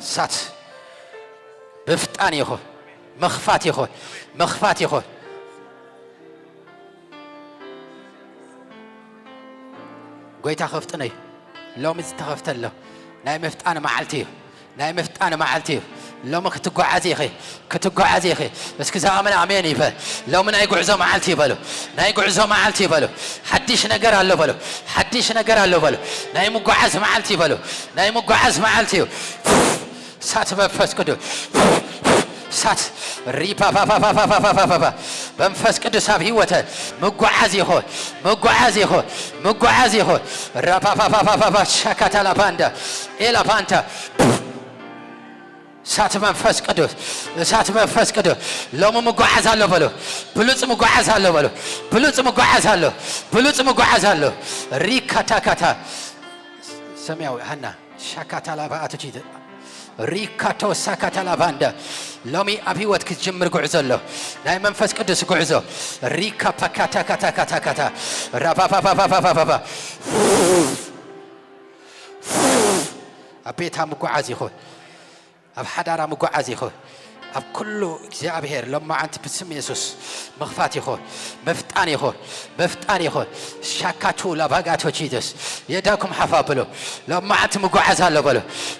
ሳት ምፍጣን ይኹን፣ ምኽፋት ይኹን፣ ምኽፋት ይኹን። ጎይታ ከፍጥን እዩ። ሎሚ ዝተኸፍተ ኣሎ። ናይ ምፍጣን መዓልቲ እዩ። ናይ ምፍጣን መዓልቲ እዩ። ሎሚ ክትጓዓዚ ኢኺ፣ ክትጓዓዚ ኢኺ። እስኪ ዝኣመነ ኣሜን ይበል። ሎሚ ናይ ጉዕዞ መዓልቲ ይበሉ። ናይ ጉዕዞ መዓልቲ ይበሉ። ሓድሽ ነገር ኣሎ በሉ። ሓድሽ ነገር ኣሎ በሉ። ናይ ምጓዓዝ መዓልቲ ይበሉ። ናይ ምጓዓዝ መዓልቲ እዩ። እሳት መንፈስ ቅዱስ፣ እሳት ሪፓፓፓፓፓፓፓፓ መንፈስ ቅዱስ ኣብ ህይወተ ምጓዓዝ ይኹን፣ ምጓዓዝ ይኹን፣ ምጓዓዝ ይኹን። ራፓፓፓፓፓ ሻካታ ላፓንዳ ኤላፓንታ እሳት መንፈስ ቅዱስ፣ እሳት መንፈስ ቅዱስ። ሎሚ ምጓዓዝ ኣሎ በሉ። ብሉጽ ምጓዓዝ ኣሎ በሉ። ብሉጽ ምጓዓዝ ኣሎ፣ ብሉጽ ምጓዓዝ ኣሎ። ሪካታካታ ሰማያዊ ሃና ሻካታ ላባ ኣቶቺ ሪካቶ ሳካታ ላባንዳ ሎሚ ኣብ ህይወት ክትጅምር ጉዕዞ ኣሎ። ናይ መንፈስ ቅዱስ ጉዕዞ። ሪካ ፓካታ ካታ ካታ ካታ ራባባባባባባባ ኣብ ቤታ ምጉዓዝ ይኹን፣ ኣብ ሓዳራ ምጉዓዝ ይኹን፣ ኣብ ኩሉ እግዚኣብሔር ሎማዓንቲ ብስም የሱስ ምኽፋት ይኹን፣ ምፍጣን ይኹን፣ ምፍጣን ይኹን። ሻካቱ ላባጋቶ ጂዘስ የዳኩም ሓፋ ብሎ ሎማዓንቲ ምጉዓዝ ኣሎ በሎ፣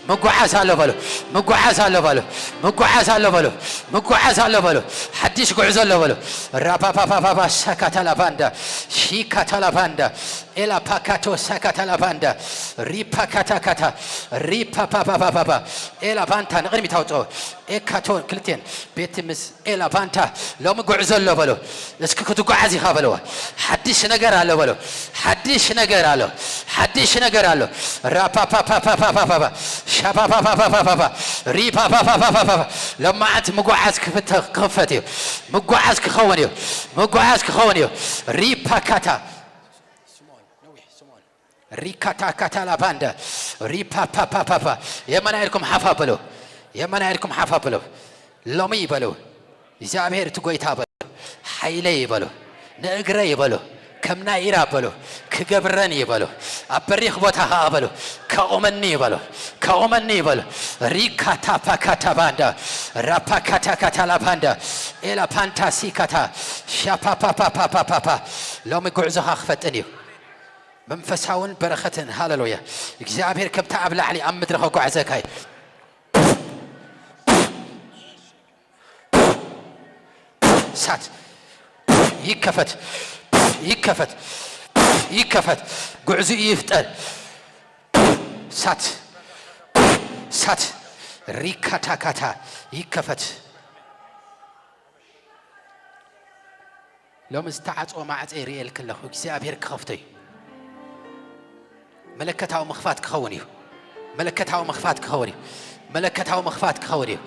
ምጉዓዝ ኣሎ በሎ፣ ምጉዓዝ ኣሎ በሎ፣ ምጉዓዝ ኣሎ በሎ፣ ምጉዓዝ ኣሎ በሎ። ሓድሽ ጉዕዞ ኣሎ በሎ። ራባባባባባ ሻካታ ላባንዳ ሺካታ ላባንዳ ኤላ ፓካቶ ሳካታ ላባንዳ ሪፓካታካታ ሪፓፓፓፓፓ ኤላ ባንታ ንቕድሚት ኣውፅኦ። ኤካቶ ክልቴን ቤቲ ምስ ኤላ ባንታ ሎሚ ጉዕዞ ኣሎ በሎ። እስኪ ክትጓዓዝ ኢኻ በለዋ። ሓድሽ ነገር ኣሎ በሎ። ሓድሽ ነገር ኣሎ። ሓድሽ ነገር ኣሎ። ራፓፓፓፓፓፓፓ ሻፓፓፓፓፓፓ ሪፓፓፓፓፓፓ ሎማዓንቲ ምጉዓዝ ክፍተ- ክኽፈት እዩ። ምጉዓዝ ክኸውን እዩ። ምጉዓዝ ክኸውን እዩ። ሪፓካታ ሪካታካታ ላባንዳ ሪፓፓፓፓፓ የመና ኢልኩም ሓፋ በሎ። የመና ኢልኩም ሓፋ በሎ። ሎሚ ይበሉ። እግዚኣብሔር እቲ ጎይታ በሉ። ሓይለይ ይበሉ። ንእግረይ ይበሉ። ከም ናይ ኢራ በሉ። ክገብረን ይበሉ። ኣብ በሪኽ ቦታ ኸዓ በሉ። ከቑመኒ ይበሉ። ከቑመኒ ይበሉ። ሪካታ ፓካታ ባንዳ ራፓካታ ካታ ላባንዳ ኤላ ፓንታ ሲካታ ሻፓፓፓፓፓፓ ሎሚ ጉዕዞኻ ክፈጥን እዩ። መንፈሳውን በረኸትን ሃሌሉያ። እግዚኣብሔር ከምታ ኣብ ላዕሊ ኣብ ምድሪ ከጓዕዘካ እዩ። እሳት ይከፈት፣ ይከፈት፣ ይከፈት። ጉዕዞ ይፍጠር። እሳት፣ እሳት ሪካታካታ ይከፈት። ሎሚ ዝተዓጽወ ማዕጸ ይርእየልክ ኣለኹ። እግዚኣብሔር ክኸፍቶ እዩ። መለከታዊ ምኽፋት ክኸውን እዩ። መለከታዊ ምኽፋት ክኸውን እዩ። መለከታዊ ምኽፋት ክኸውን እዩ።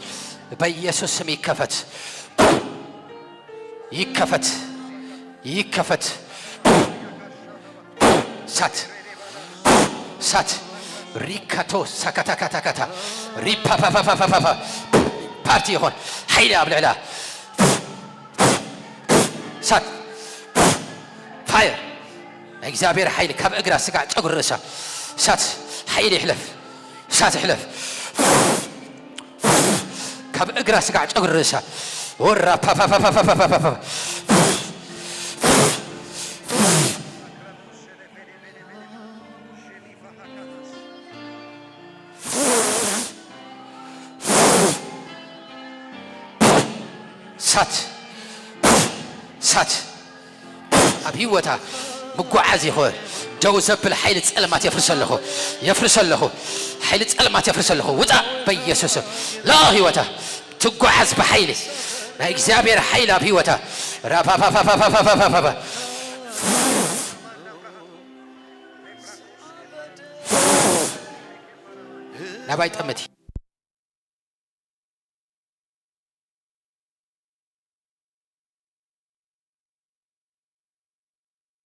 በኢየሱስ ስም ይከፈት። ይከፈት። ይከፈት። ሳት። ሳት። ሪካቶ ሳካታካታካታ። ሪፓፓፓፓፓፓ። ፓርቲ ይኾን። ሓይሊ ኣብ ልዕላ። ሳት። ፋየር። ናይ እግዚኣብሔር ሓይሊ ካብ እግራ ስጋዕ ጨጉሪ ርእሳ። ሳት። ሓይሊ ይሕለፍ። ሳት ይሕለፍ። ካብ እግራ ስጋዕ ጨጉሪ ርእሳ። ወራ ፓፓፓፓፓፓፓ። እሳት፣ እሳት ኣብ ህይወታ ምጉዓዝ ይኹን። ደው ዘብል ሓይሊ ጸልማት የፍርሰ ኣለኹ፣ የፍርሰ ኣለኹ። ሓይሊ ጸልማት የፍርሰ ኣለኹ። ውጻእ በኢየሱስ ስም። ላ ህይወታ ትጓዓዝ ብሓይሊ ናይ እግዚኣብሔር ሓይሊ ኣብ ህይወታ። ራፋፋፋፋፋፋፋፋፋ ናባይ ጠምቲ።